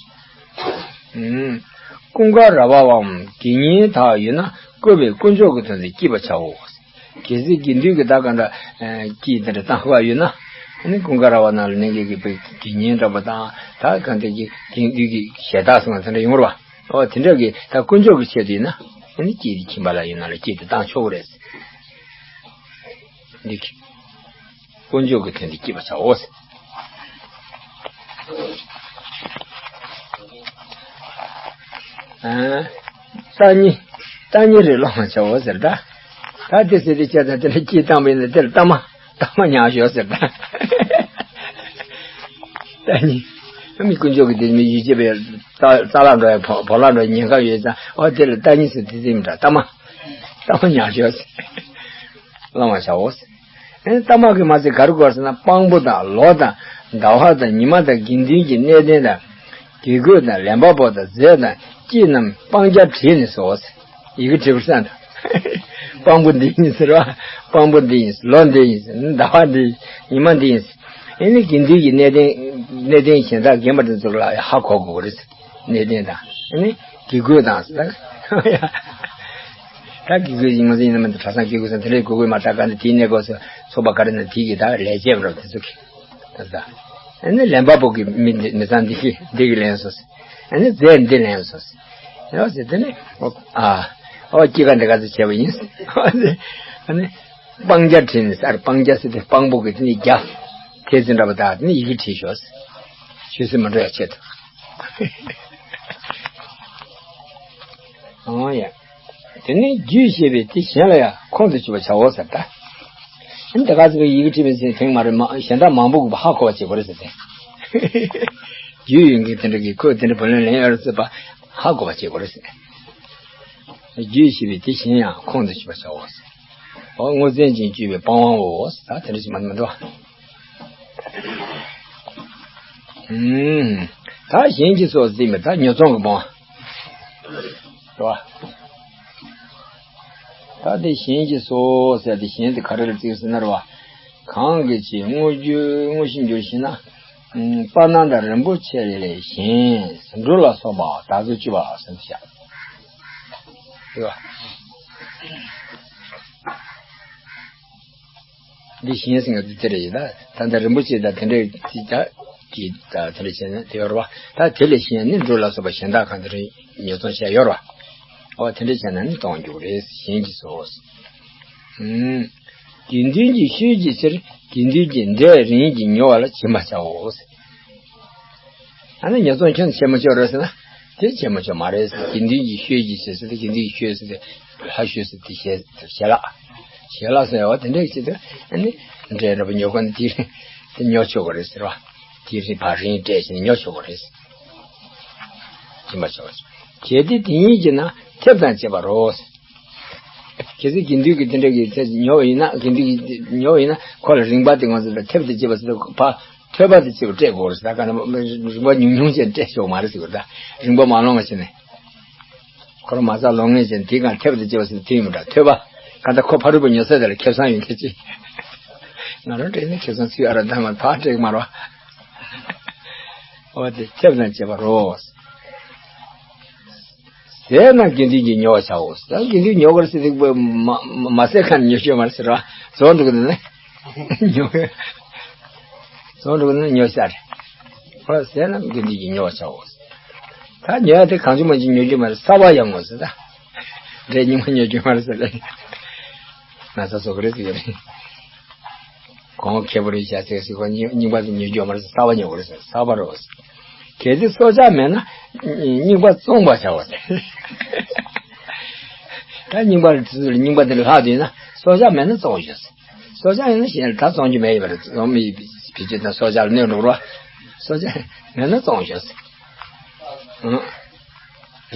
ཀུན་དགའ་ར་བའམ་དགེ་བསྙེན་དག་ཡོད་ན་བཀོད་པའི་དཀོན་མཆོག་གི་དོན་དུ་སྐྱིད་པར་བྱའོ། གལ་སྲིད་དགེ་འདུན་གྱི་ད་ག་འདྲ་སྐྱིད་དེ་འདྲ་བཏང་བ་ཡོད་ན་ནི་ཀུན་དགའ་ར་བ་ནང་ལ་གནས་མཁན་གྱི་དགེ་བསྙེན་འདྲ་པོ་དང་ད་ག་འདྲ་གི་དགེ་འདུན་གྱི་ཞལ་ཏ་སོང་བ་དེ་འདྲ་ཡོང་ར་བ། ཨོ་དེ་འདྲ་གི་ད་དཀོན་མཆོག་གི་ཆེད་དུ་ཡིན་ན་ཨ་ནི་སྐྱིད་དེ་ཁྱིམ་པ་ལ་ཡིན་ན་ལ་སྐྱིད་དེ་བཏང་ཆོག་གི་རེད། འདི་གི་དཀོན་མཆོག་གི་དོན་དུ་སྐྱིད་པར་བྱའོ། ཨ། ལྟ་ཉིད། ལྟ་ཉིད་རེ་བླང་བར་བྱའོ་ཟེར་ད། ད་དེ་ཟེར་དེ་བྱས་ཙང་དེ་འདྲ་སྐྱིད་བཏང་བས་ན་དེར་ལྟ་མ། ལྟ་མ་ཉག་ཞོག་ཟེར་ད། ལྟ་ཉིད། མི་དཀོན་མཆོག་གི་དེ་མི་ཡུལ་སྐྱེས་པའི་རྩ་རྩ་ལག་འགྲོ་ཡ་བོ་བོ་ལག་འགྲོ་ཡ་ཉེན་ཁ་ཡོད་ཙང་ཨོ་དེ་ལ་ལྟ་ཉིད་ཟེར་དེ་ཙམ་འདྲ་ལྟ་མ། ལྟ་མ་ཉག་ཞོག་ཟེར། བླང་བར་བྱའོ་ཟེར། ཨེ་ལྟ་མ་གི་མ་ཚད་ག་རེ་དགོས་ཟེར་ན་སྤང་པོ་དང་ལོ་དང་ཟླ་བ་དང་ཉི་མ་དང་དགེ་འདུན་གྱི་གནས་བརྟན་དང་། དགེ་བསྐོས་དང་ལེན་པ་པོ་དང་རྫས་དང་སྐྱེས་རྣམས་སྤང་རྒྱ་བྲིས་ནས་སོ། ཡི་གེ་བྲིས་པར་བསམ་དང་། སྤང་པོ་འདི་ཡིན་ཟེར་བ། སྤང་པོ་འདི་ཡིན་ཟེར། ལོ་འདི་ཡིན་ཟེར། ཟླ་བ་འདི་ཡིན་ཟེར། ཉི་མ་འདི་ཡིན་ཟེར། ཨེ་ནི་དགེ་འདུན་གྱི་གནས་བརྟན་གནས་བརྟན་གཞན་དག་རྒན་པ་དེ་ཚོ་ལ་ཧ་གོ་དགོས་རེད། གནས་བརྟན་དང་ཨེ་ནི་དགེ་བསྐོས་དང་ཟེར། ད་དགེ་བསྐོས་ཡིན་ང་ཚོ་ཡིན་ན་མི་འདུག་གྲྭ་ཚང་དགེ་བསྐོས་ཟེར་དེ་འདྲའི་དགོས་དགོས་མ་ད་ག་ནས་དེའི་གནས་སྐབས་སུ་ཚོགས་པ་ག་རེ་ན་དེའི་གི་ད་ལས་བྱེད་པ་རབ་དེ་ཚོ་གི། ད་ད། ཨ་ནི་ལེན་པ་པོ་གི་མི་འདི་མི་ཚང་འདི་གི་འདི་གི་ལེན་སོང་། ཨ་ནི་རྫས་འདི་ལེན་སོང་། ཡང་ཟེར་དེ་ནི་ཨ་ཨོ་སྐྱེ་རྒ་འདི་ག་ཚོད་བྱས་པ་ཡིན། ཨ་ནི་སྤང་རྒྱ་བྲིས་ནས་ཨར་སྤང་རྒྱ་ཟེར་དེ་སྤང་པོ་གི་དེ་ནི་རྒྱ་དེ་ཚོ་འདྲ་པོ་ད་དེ་ནི་ཡི་གེ་བྲིས་ཤོག་ཆོས་སྲིད་མ་འགྲོ་ཡ་ཆེད་དུ། ཨོ་ཡ། དེ་ནས་རྒྱུད་ཞེས་པའི་དེ་གཞན་ལ་ཡང་ཁོང་དུ་ཆུད་པར་བྱའོ་ཟེར་ད། ཨ་ནི་ད་ག་ཚོད་ཡི་གེ་བྲིས་མི་ཚེ་ཐེངས་མ་རེད་མ་གཞན་དག་མང་པོ་གི་ཧ་གོ་བ་བྱེད་དགོས་རེད་ཟེར་ཏེ། རྒྱུད་ཡོད་མཁན་དེ་འདྲ་གི་ཁོས་དེ་འདྲ་བུ་ལོན་ལེན་ཡོད་རེད་ཟེར་པ་ཧ་གོ་བ་བྱེད་དགོས་རེད་ཟེར། རྒྱུད་ཞེས་པའི་དེ་གཞན་ཡང་ཁོང་དུ་ཆུད་པར་བྱའོ་ཟེར། འོ་དངོས་བཙན་ཅན་སྤྱོད་པའི་སྤང་བའོ་ཟེར་ད་དེ་འདྲ་ཞིག་མ་མི་འདུག་བ། ད་གཞན་གྱིས་སོ་ཟེར་མི་ད་ཉོ་ཚོང་གི་སྤོང་བ། རེད་བ། ད་དེ་གཞན་གྱིས་སོ་ཟེར་དེ་གཞན་དེ་ག་རེ་ལ་བརྩིས་ཟེར་ན་རེད་བ། གང་གི་ཕྱིར་དངོས་རྒྱུ་དངོས་གཞི་འགྱུར་ཞེ་ན། དཔལ་ནཱ་ད་རིན་པོ་ཆེ་ལས་གཞན་འབྲུ་ལ་སོགས་པ་དག་ཚོད་བཅུ་པ་ཟེར་དུ་བཞག་རེད་བ། འདི་གཞན་ཟེར་ང་ཚོ་དེ་རེད་ཡིན་ད། ད་ལྟ་རིན་པོ་ཆེ་དང་དེ་འདྲའི་ཅིག་ད་ཅིག་ད་དེ་འདྲ་བྱས་ན་དེ་ཡོད་རེད་བ། ད་དེ་ལས་གཞན་ནི་འབྲུ་ལ་སོགས་པ་གཞན་དག་གང་དེ་རེད་ཉོ་ཚོང་བྱས་ཡོད་རེད་བ། ཨོ་དེ་འདྲ་བྱས་ན་ནི་གཏོང་རྒྱུ་རེད་གཞན་གྱིས་སོ། ཨུམ། དགེ་འདུན་གྱི་ཤོས་ཀྱི་ཕྱིར་དགེ་འདུན་གྱི་འབྲས་རིན་གྱིས་ཉོ་བ་ལ་སྦྱིན་པར་བྱའོ། ཨ་ནི་ཉོ་ཚོང་ཁྱོན་ཆེ་མོ་ཆོག་རེད་ཟེར་ན། དེ་ཆེ་མོ་ཆོག་མ་རེད་ཟེར། དགེ་འདུན་གྱི་ཤོས་ཀྱི་ཞེས་ཟེར་ཏེ་དགེ་འདུན་གྱི་ཤོས་ཟེར་ཏེ་ལྷ་ཤོས་ཟེར་ཏེ་ཞལ་ཞལ་ལག་ཞལ་ལག་ཟེར་བ་དེ་འདྲ་ཞིག་ཏུ་ཨ་ནི་འབྲས་རབ་ཉོ་གོ་ནི་དེ་དེ་ཉོ་ཆོག་གི་རེད་ཟེར་བ། དེ་རིན་བ་རིན་སྤྲད་ཞིང་ཉོ་ཆོག་གི་རེད། སྦྱིན་པ་ཆོག་གལ་ཏེ་དེ་ཉིད་ཀྱིས་ན་ཐེབས་དང་བཅས་པ་རོ། གལ་སྲིད་དགེ་འདུན་གྱི་དེ་འདྲ་གི་ཚེ་ཉོ་བ་ཡིན་ན་དགེ་འདུན་གྱི་ཉོ་བ་ཡིན་ན་ཁོ་ལ་རིན་པ་དེ་ང་ཚོ་ལ་ཐེབས་དང་བཅས་པ་ཟེར་ཕ། ཐོད་པ་དེ་གཅིག་པུ་སྤྲད་དགོས་རེད་ཟེར། ད་ག་ན་རིན་པ་ཉུང་ཉུང་ཅན་སྤྲད་ཆོག་མ་རེད་ཟེར་གི་རེད། ད་རིན་པ་མ་ལོངས་པ་བྱས་ནས་ཁོ་རང་མ་རྩ་ལོངས་ངེས་ཅན་དེའི་སྒང་ཐེབས་དང་བཅས་པ་ཟེར་དེ་ཡིན་མི་འདྲ་ཐོད་པ། ག་ད་ཁོ་ཕ་རོལ་པོ་ཉོ་ས་དེ་ལ་ཁེ་བཟང་ཡོད་མཁན་ཅིག་ང་རང་སྤྲད་ན་ཁེ་བཟང་ཚུད་ཨ་ར་ད་ང་ཕར་སྤྲད་གི་མ་རེད་བ། འོ་དེ་ཐེབས་དང་བཅས་པ་རོ། ཟས་རྣམས་དགེ་འདུན་གྱིས་ཉོ་བར་བྱའོ། ད་དགེ་འདུན་ཉོ་དགོས་ཟེར་དུས་མ་མ་མ་ཟས་ཁ་ནས་ཉོ་ཆོག་མ་རེད་ཟེར་བ། བཙོང་འགྲོ་གི་འདུག་ན་ཉོ། བཙོང་འགྲོ་གི་འདུག་ན་ཉོ་ཤ་རེད། ཁོ་ཟས་རྣམས་དགེ་འདུན་གྱིས་ཉོ་བར་བྱའོ། ད་ཉོ་ཡ་དེ་གང་བྱུང་མང་བྱུང་ཉོ་རྒྱུ་མ་རེད། གསར་པ་ཡང་ངོ་ཟེར་ད། འབྲས་རྙིང་པ་ཉོ་རྒྱུ་མ་རེད་ཟེར་ལེ། ན་ཚ་བཟོ་གི་རེད་ཟེར་གི་རེད། གོང་ཁེ་པོ་རེད་བྱ་ཚེ་སི་ཁོ་རྙིང་རྙིང་པ་དེ་ཉོ་རྒྱུ་མ་རེད་ཟེར། གསར་པ་ཉོ་དགོས་རེད་ཟེར། གསར་པ་རེད་ཟེར། གལ་ཏེ་སྲོག་ཆགས་མེད་ན་རྙིང་པ་བཙོང་བར་བྱའོ་ཟེར། ད་རྙིང་པ་རེད་ཚུལ་རྙིང་པ་དེ་ལ་ལྷག་དུས་ན་སྲོག་ཆགས་མེད་ན་བཙོང་ཤོག་ཟེར། སྲོག་ཆགས་ཡིན་ན་གཞན་ལ་ད་བཙོང་རྒྱུ་མེད་ཡོད་པ་རེད། བཙོང་མི་བེད་སྤྱོད་དང་སྲོག་ཆགས་ལ་གནོད་འགྲོ་རོགས། སྲོག་ཆགས་མེད་ན་བཙོང་ཤོག་ཟེར།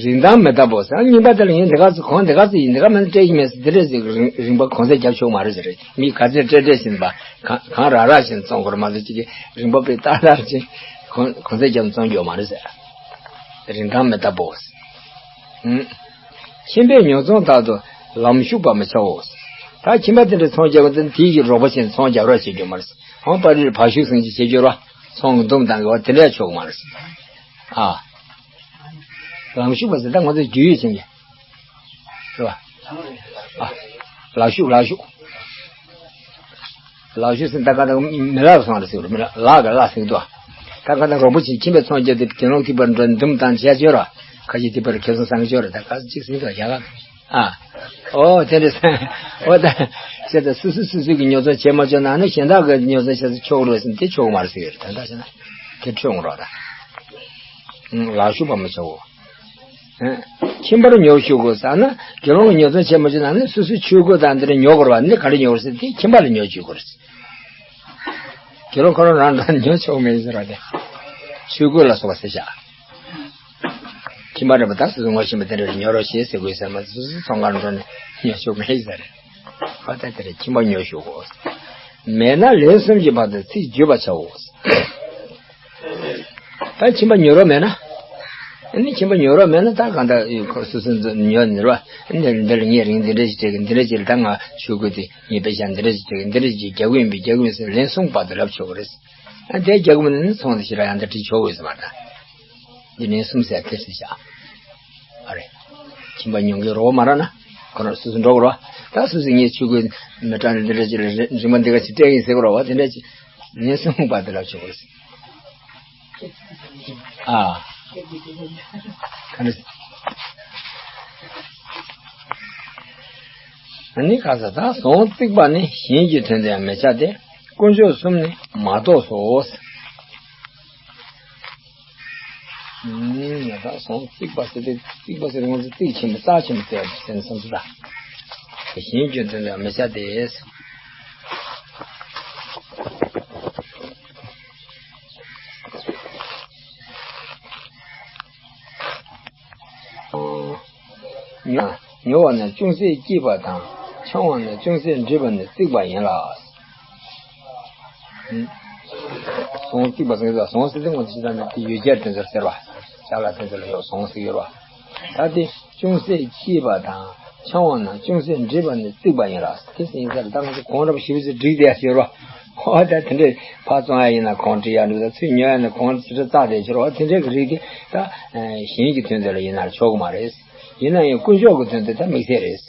རིན་ཐང་མི་རྟག་པོ་ཟེར། རྙིང་པ་དེ་ལ་ཡིན་དེ་ག་ཚོད་གོང་དེ་ག་ཚོད་ཡིན་དེ་ག་མེད་ན་སྤྲད་ཀྱི་མེད་ཟེར། དེ་འདྲས་ཟེར་རིན་རིན་པ་གོང་ཚད་རྒྱབ་ཆོག་མ་རེད་ཟེར། མི་ག་ཚོད་སྤྲད་སྤྲད་བཞིན་པ་གང་གང་རག་རག་བཞིན་བཙོང་དགོས་རེད་མ་གཏོགས་ཅིག་གིས་རིན་པ་དཔེ་ཏག་ཏག་ཅིག་གོང་གོང་ཚད་རྒྱབ་བཙོང་རྒྱུ་མ་རེད་ཟེར། རིན་ཐང་མི་རྟག་པོ་ཟེར། ཁྱིམ་པས་ཉོ་ཚོང་དག་ཏུ་ལམ་ཞུགས་པར་མི་བྱའོ་ཟེར། ད་ཁྱིམ་པ་དེ་འདྲས་ཚོང་རྒྱག་པ་དེ་དེའི་གི་རོགས་པ་བྱས་ནས་ཚོང་རྒྱག་རོགས་བྱེད་རྒྱུ་མ་རེད་ཟེར། ཧོང་པ་རིར་བ་ཤུགས་སེང་ཅིག་བྱེད་རྒྱུ་རོགས་ཚོང་གི་འདུམ་བཏང་གི་བ་དེ་འདྲས་ཆོག་གི་མ་རེད་ཟེར། ཨ། ལམ་ཞུགས་པ་ཟེར་ད་ང་ཚོ་རྒྱུས་ཡོད་ཅན་གྱི། རེད་བ། ཨ། ལག་ཤུགས་ལག་ཤུགས། ལག་ཤུགས་ཟེར་ད་ག་ད་མི་ལག་སོང་རེད་ཟེར་རེད། མི་ལག་ལག་གི་ལག་ཟེར་འདུག་ད་ག་ད་རོགས་པོ་ཆེ་ཁྱིམ་པའི་ཚོང་རྒྱག་དེ་དེ་ལོང་ཐིག་པར་འགྲོ་འདུམ་བཏང་བྱས་ཆོག་ར། ཁ་ཤས་ཐིག་པར་ཁེ་བཟང་བསང་གི་ཆོག་ར། ད་ག་ཅིག་ཟེར་འདུག་ཡ་ག་ཨ། ཨོ་དེ་འདྲ་ཟེར། ཨོ་ད་ཟེར་ད་སུ་སུ་སུ་སུ་གི་ཉོ་ཚོང་བྱེད་མ་ཆོག་ན་ནི་གཞན་དག་གི་ཉོ་ཚོང་བྱེད་ས་ཆོག་རེད་ཟེར་དེ་ཆོག་མ་རེད་ཟེར་གི་རེད། ད་ད་ཟེར་ན་དེ་ཁྲོད་ངོ་རོགས་ད། ལག་ཤུགས་པ་མི་ཆོག་ཨ། ཁྱིམ་པར་ཉོ་ཞུ་དགོས་ཟེར་ན། དགེ་སློང་གིས་ཉོ་ཚོང་བྱེད་མ་བྱུང་ན་ནི་སོ་སོའི་ཆོས་གོས་དང་འདི་འདྲ་ཉོ་དགོས་རེད་པ། འདི་ག་རེ་ཉོ་དགོས་ཟེར་དེ་ཁྱིམ་པ་ལ་ཉོ་བཅུག་དགོས་རེད། དགེ་སློང་ཁོ་རང་རང་འདྲ་ཉོ་ཆོག་མེད་ཟེར་བ་དེ། ཆོས་གོས་ལ་སོགས་པ་ཟེར་བཞག་ཁྱིམ་པ་རེད་པ། ད་སོ་སོ་ངོ་ཤེས་པ་དེ་འདྲ་ཉོ་རོགས་བྱེད་ཟེར་དགོས་ཟེར་མ། སོ་སོའི་ཚོང་ཁང་འགྲོ་ནས་ཉོ་ཆོག་མེད་ཟེར། ཨ། ད་དེ་རེད། ཁྱིམ་པ་ཉོ་ཞུ་དགོས། མེད་ན་ལན་གསུམ་གྱི་བར་དུ་ཚིག་བརྗོད་པར་བྱའོ། ད་ཁྱིམ་པ་ཉོ་རོགས་མེད་ན། ཨ་ནི་ཁྱིམ་པ་ཉོ་རོགས་མེད་ན། ད་གང་ལྟར་ཁོ་སོ་སོ་ཉོ་ནི་རེད་པ། འདི་འདི་ལ་ངས་རིན་འདི་འདྲ་ཞིག་སྤྲད་ཀྱི། འདི་འདྲ་ཞིག་ལ་ད་ང་ཆོས་གོས་དེ་ངས་དཔེ་བཞག་འདི་འདྲ་ཞིག་སྤྲད་ཀྱི། འདི་འདྲ་ཞིག་རྒྱག་གི་ཡིན་པས། རྒྱག་གི་ཡིན་ཟེར་ལན་གསུམ་བར་དུ་ལབ་ཆོག་གི་རེད། ཨ། དེ་རྒྱག་གི་མིན་ན་ཚོང་དེ་ཞེ་དྲག་ཡང་ད་འགྲིག་ཆོག་གི་ཟེར་བ་ད། འདི་ནས་གསུམ་ཟེར་དེ་ཟེར་བཞག་ཨ་རེད། ཁྱིམ་པ་ཉོ་མཁན་རོགས་མ་རག་ན་ཁོ་རང་སོ་སོ་འགྲོ་དགོས་རེད་པ། ད་སོ་སོས་ངས་ཆོས་གོས་མི་གྲངས་འདི་འདྲ་ཅིག་ལ་རིན་མ་འདི་ག་ཅིག་སྤྲད་ཀྱི་ཡིན་ཟེར་དགོས་རེད་པ། དེ་འདྲ་ཅིག་ལན་གསུམ་བར་དུ་ལབ་ཆོག་གི་རེད། ཨ། ག་འདྲ། ཨ་ནི་ག་ས། ད་ཟོང་བརྩིགས་པ་ནི་གཞན་གྱི་དོན་དུ་ཡང་མི་བྱ་སྟེ། དཀོན་མཆོག་གསུམ་ནི་མ་གཏོགས་སོ། ཨུམ། ད་ཟོང་བརྩིགས་པ་ཟེར་ཏེ། བརྩིགས་པ་ཟེར་ཏེ་ང་ཚོ་རྩིག་ཆེན་པོ་རྩ་ཆེན་པོ་བརྩིགས་པ་ཟེར་ནས་བསམ་ཚུལ་ལ། གཞན་གྱི་དོན་དུ་མི་བྱ་སྟེ། ཉོ་ཉོ་བ་ན་ཅུང་ཟད་སྐྱིད་པ་དང་། འཆང་བ་ན་ཅུང་ཟད་འདྲིས་པ་ནི་བརྩིགས་པ་ཡིན་ལ། ཨུམ། ཟོང་བརྩིགས་པ་ཟེར་ལ། ཟོང་ཟེར་དུས་ང་ཚོ་ཅི་ལྟར་ན་དེ་ཡོ་བྱད་དེ་ཚོར་ཟེར་བ། ཅ་ལག་དེ་ཚོ་ལ་ཡོད་ཟོང་ཟེར་ཡོད་རེད་པ། ད་དེ་ཅུང་ཟད་སྐྱིད་པ་དང་འཆང་བ་ན་ཅུང་ཟད་འདྲིས་པ་ནི་བརྩིགས་པ་ཡིན་ལ། དེ་ཟེར་ཡིན་ཙང་ད་ང་ཚོ་གོང་འདྲ་པོ་ཞེ་པོ་ཅིག་སྒྲིག་བསྡད་ཡ་ཡོད་རེད་པ། ཨོ། ད་དེ་འདྲས་ཕར་བཙོང་ཡ་ཡིན་ན་གོང་སྒྲིག་ཡ་འདུག་ད་ཚུར་ཉོ་ཡ་ན་གོང་ཅི་འདྲ་བཙགས་བསྡད་ཡོད་རེད་པ། དེ་འདྲས་ཀྱི་རིགས་དེ་ད་གཞན་གྱི་དོན་དུ་ལ་ཡིན་ན་ཆོག་གི་མ་རེད། ཡིན་ན་ཡང་དཀོན་མཆོག་གི་དོན་དུ་ད་དམིགས་བསལ་རེད།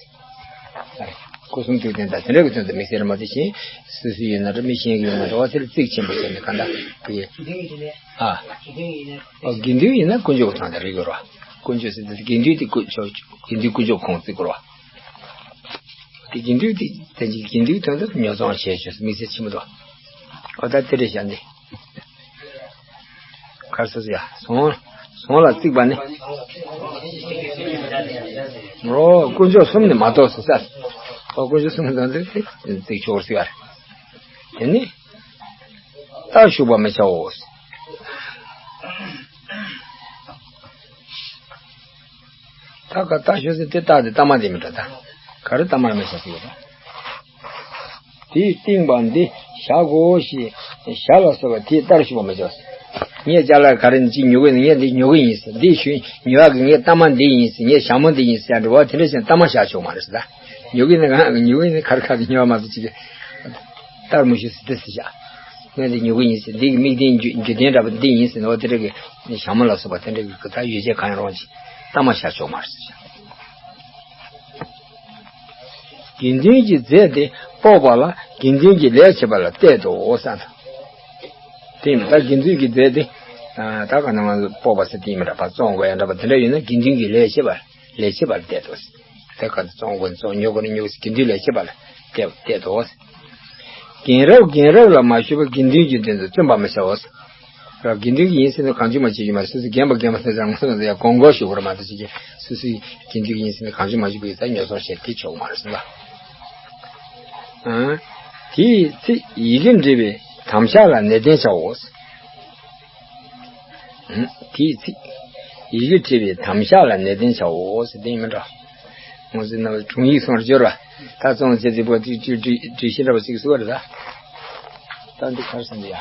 སྐུ་གསུང་ཐུགས་རྟེན་དང་དེ་འདྲ་གི་དོན་དུ་དམིགས་བསལ་རེད་མ་གཏོགས། གཞན་སོ་སོའི་ཡིན་ན་འདྲ། མི་གཞན་གྱི་ཡིན་ན་འདྲ་བ། དེ་ལ་བརྩིགས་ཆེན་པོ་བྱས་ནས་གང་ལྟར་དེ། ཨ། ཨོ། དགེ་འདུན་ཡིན་ན་དཀོན་མཆོག་གི་ཚང་དེ་རེད་ཡོད་རེད་པ། དཀོན་མཆོག་ཟེར་དུས་དགེ་འདུན་དེ་དཀོན་མཆོག་དགེ་འདུན་དཀོན་མཆོག་ཁོངས་བརྩི་དགོས་རེད་པ། དེ་དགེ་འདུན་དེ་དེ་དགེ་འདུན་དོན་དུ་ཉོ་ཚོང་བྱས་བྱས་དམིགས་བསལ་ཆེན་པོ་འདུག་ཨོ། ད་དེ་རེད་བཞག་འདི། གར་སོ་སོ་ཡ། ཟོང་། ཟོང་ལ་བརྩིགས་པ་ནི། ཨོ། དཀོན་མཆོག་གསུམ་ནི་མ་གཏོགས་སོ་ས། ཨོ། དཀོན་མཆོག་གསུམ་ནི་མ་གཏོགས་ཏེ་བརྩིགས་ཆོག་ཟེར་བ་རེད། དེ་ནི། རྟར་ཞུགས་པར་མི་བྱའོ། ད་ག་རྟར་ཞུགས་ཟེར་དེ་རྟ་དེ་རྟ་མ་དེ་མི་འདྲ་ད། ག་རེ་རྟ་མ་ལ་མི་བྱ་ཟེར་ཡོད་ད། དེས་བཏིང་བ་འདི་བཞག་གོ་ཞེས་ཞྭ་ལ་སོགས་པ་དེས་རྟར་ཞུགས་པར་མི་བྱ། ངས་ཅ་ལག་ག་རེ་ཅིག་ཉོ་གི་ཡིན། ངས་འདི་ཉོ་གི་ཡིན་ཟེར། འདི་ཞུ་ཉོ་ཡག་གི་ངའི་རྟ་མ་འདི་ཡིན་ཟེར། ངའི་ཞྭ་མོ་འདི་ཡིན་ཟེར་ཡ་འདྲ་བ་དེ་འདྲ་བྱས་ན་རྟ་མ་བཞག་ཆོག་མ་རེད་ཟེར་ད། ཉོ་གི་ཡིན་ན་གང་ཉོ་གི་ཡིན་ན་ག་རེ་ག་རེ་ཉོ་བ་མ་གཏོགས་ཅིག་རྟར་མི་ཞུགས་ཟེར་དེ་ཟེར་བཞག་ངས་འདི་ཉོ་གི་ཡིན་ཟེར། འདི་གི་མིག་ལྡན་རྒྱུ་རྒྱུ་ལྡན་འདྲ་པོ་འདི་ཡིན་ཟེར་ནོ། དེ་འདྲ་གི་ཞྭ་མོ་ལ་སོགས་པ་དེ་འདྲ་གི་ད་ཡོ་བྱད་གང་ཡང་རུང་ཅིག་རྟ་མ་བཞག་ཆོག་མ་རེད་ཟེར་བཞག་དགེ་འདུན་གྱི་རྫས་དེ་སྤོགས་པ་ལ་དགེ་འདུན་གྱི་ལས་བྱེད་པ་ལ་གཏད་དོ་བསམ། དེ་ཡིན་ད་དགེ་འདུན་གྱི་རྫས་དེ། ད་ག་ནང་སྤོགས་པ་ཟེར་དེ་ཡིན་མི་འདྲ་བ། བཙོང་དགོས་ཡ་འདྲ་པོ་དེ་འདྲ་ཡོད་ན་དགེ་འདུན་གྱི་ལས་བྱེད་པ། ལས་བྱེད་པ་ལ་གཏད་དོ། དེ་ག་ཚོད་བཙོང་དགོས་ན་བཙོང་། ཉོ་དགོས་ན་ཉོ། དགེ་འདུན་ལས་བྱེད་པ་ལ་གཏད་གཏད་དོ། རྒན་རབས་རྒན་རབས་ལ་མ་ཞུགས་པར་དགེ་འདུན་གྱི་དོན་དུ་བརྩོན་པར་མི་བྱའོ། ར་དགེ་འདུན་གྱི་ཡིན་ཟེར་ནས་གང་བྱུང་མ་བྱེད་རྒྱུ་མ་རེད། སོ་སོའི་རྒན་པ་རྒན་མ་ཟེར་ཙང་ང་ཚོ་ཡང་དགོངས་སྐོར་ཞུ་དགོས་རེད་མ་གཏོགས་ཅིག་གིས་སོ་སོའི་དགེ་འདུན་གྱི་ཡིན་ཟེར་ནས་གང་བྱུང་མ་བྱེད་པའི་ད་ཉོ་ཚོང་བྱེད་དེ་ཆོག་མ་རེད་ཟེར་ལ། ཨང་། དེའི་ཚེ་ཡི་གེ་འབྲི་བའི་དམ་བཞག་ལ་ནན་ཏན་བྱའོ། ཨང་། དེའི་ཚེ་ཡི་གེ་འབྲི་བའི་དམ་བཞག་ལ་ནན་ཏན་བྱའོ་ཟེར་དེ་མི་འདྲ། ང་ཚོའི་ནང་དྲུང་ཡིག་སོང་ར་འབྱོར་བ། ད་བཙོང་བྱེད་དེ་པོ་དེ་བྲིས་བྲིས་བྲིས་ཤེས་འདྲ་པོ་ཞིག་བཟོ་བ་རེད་ད། ད་འདི་གར་སོང་འདི་ཡ།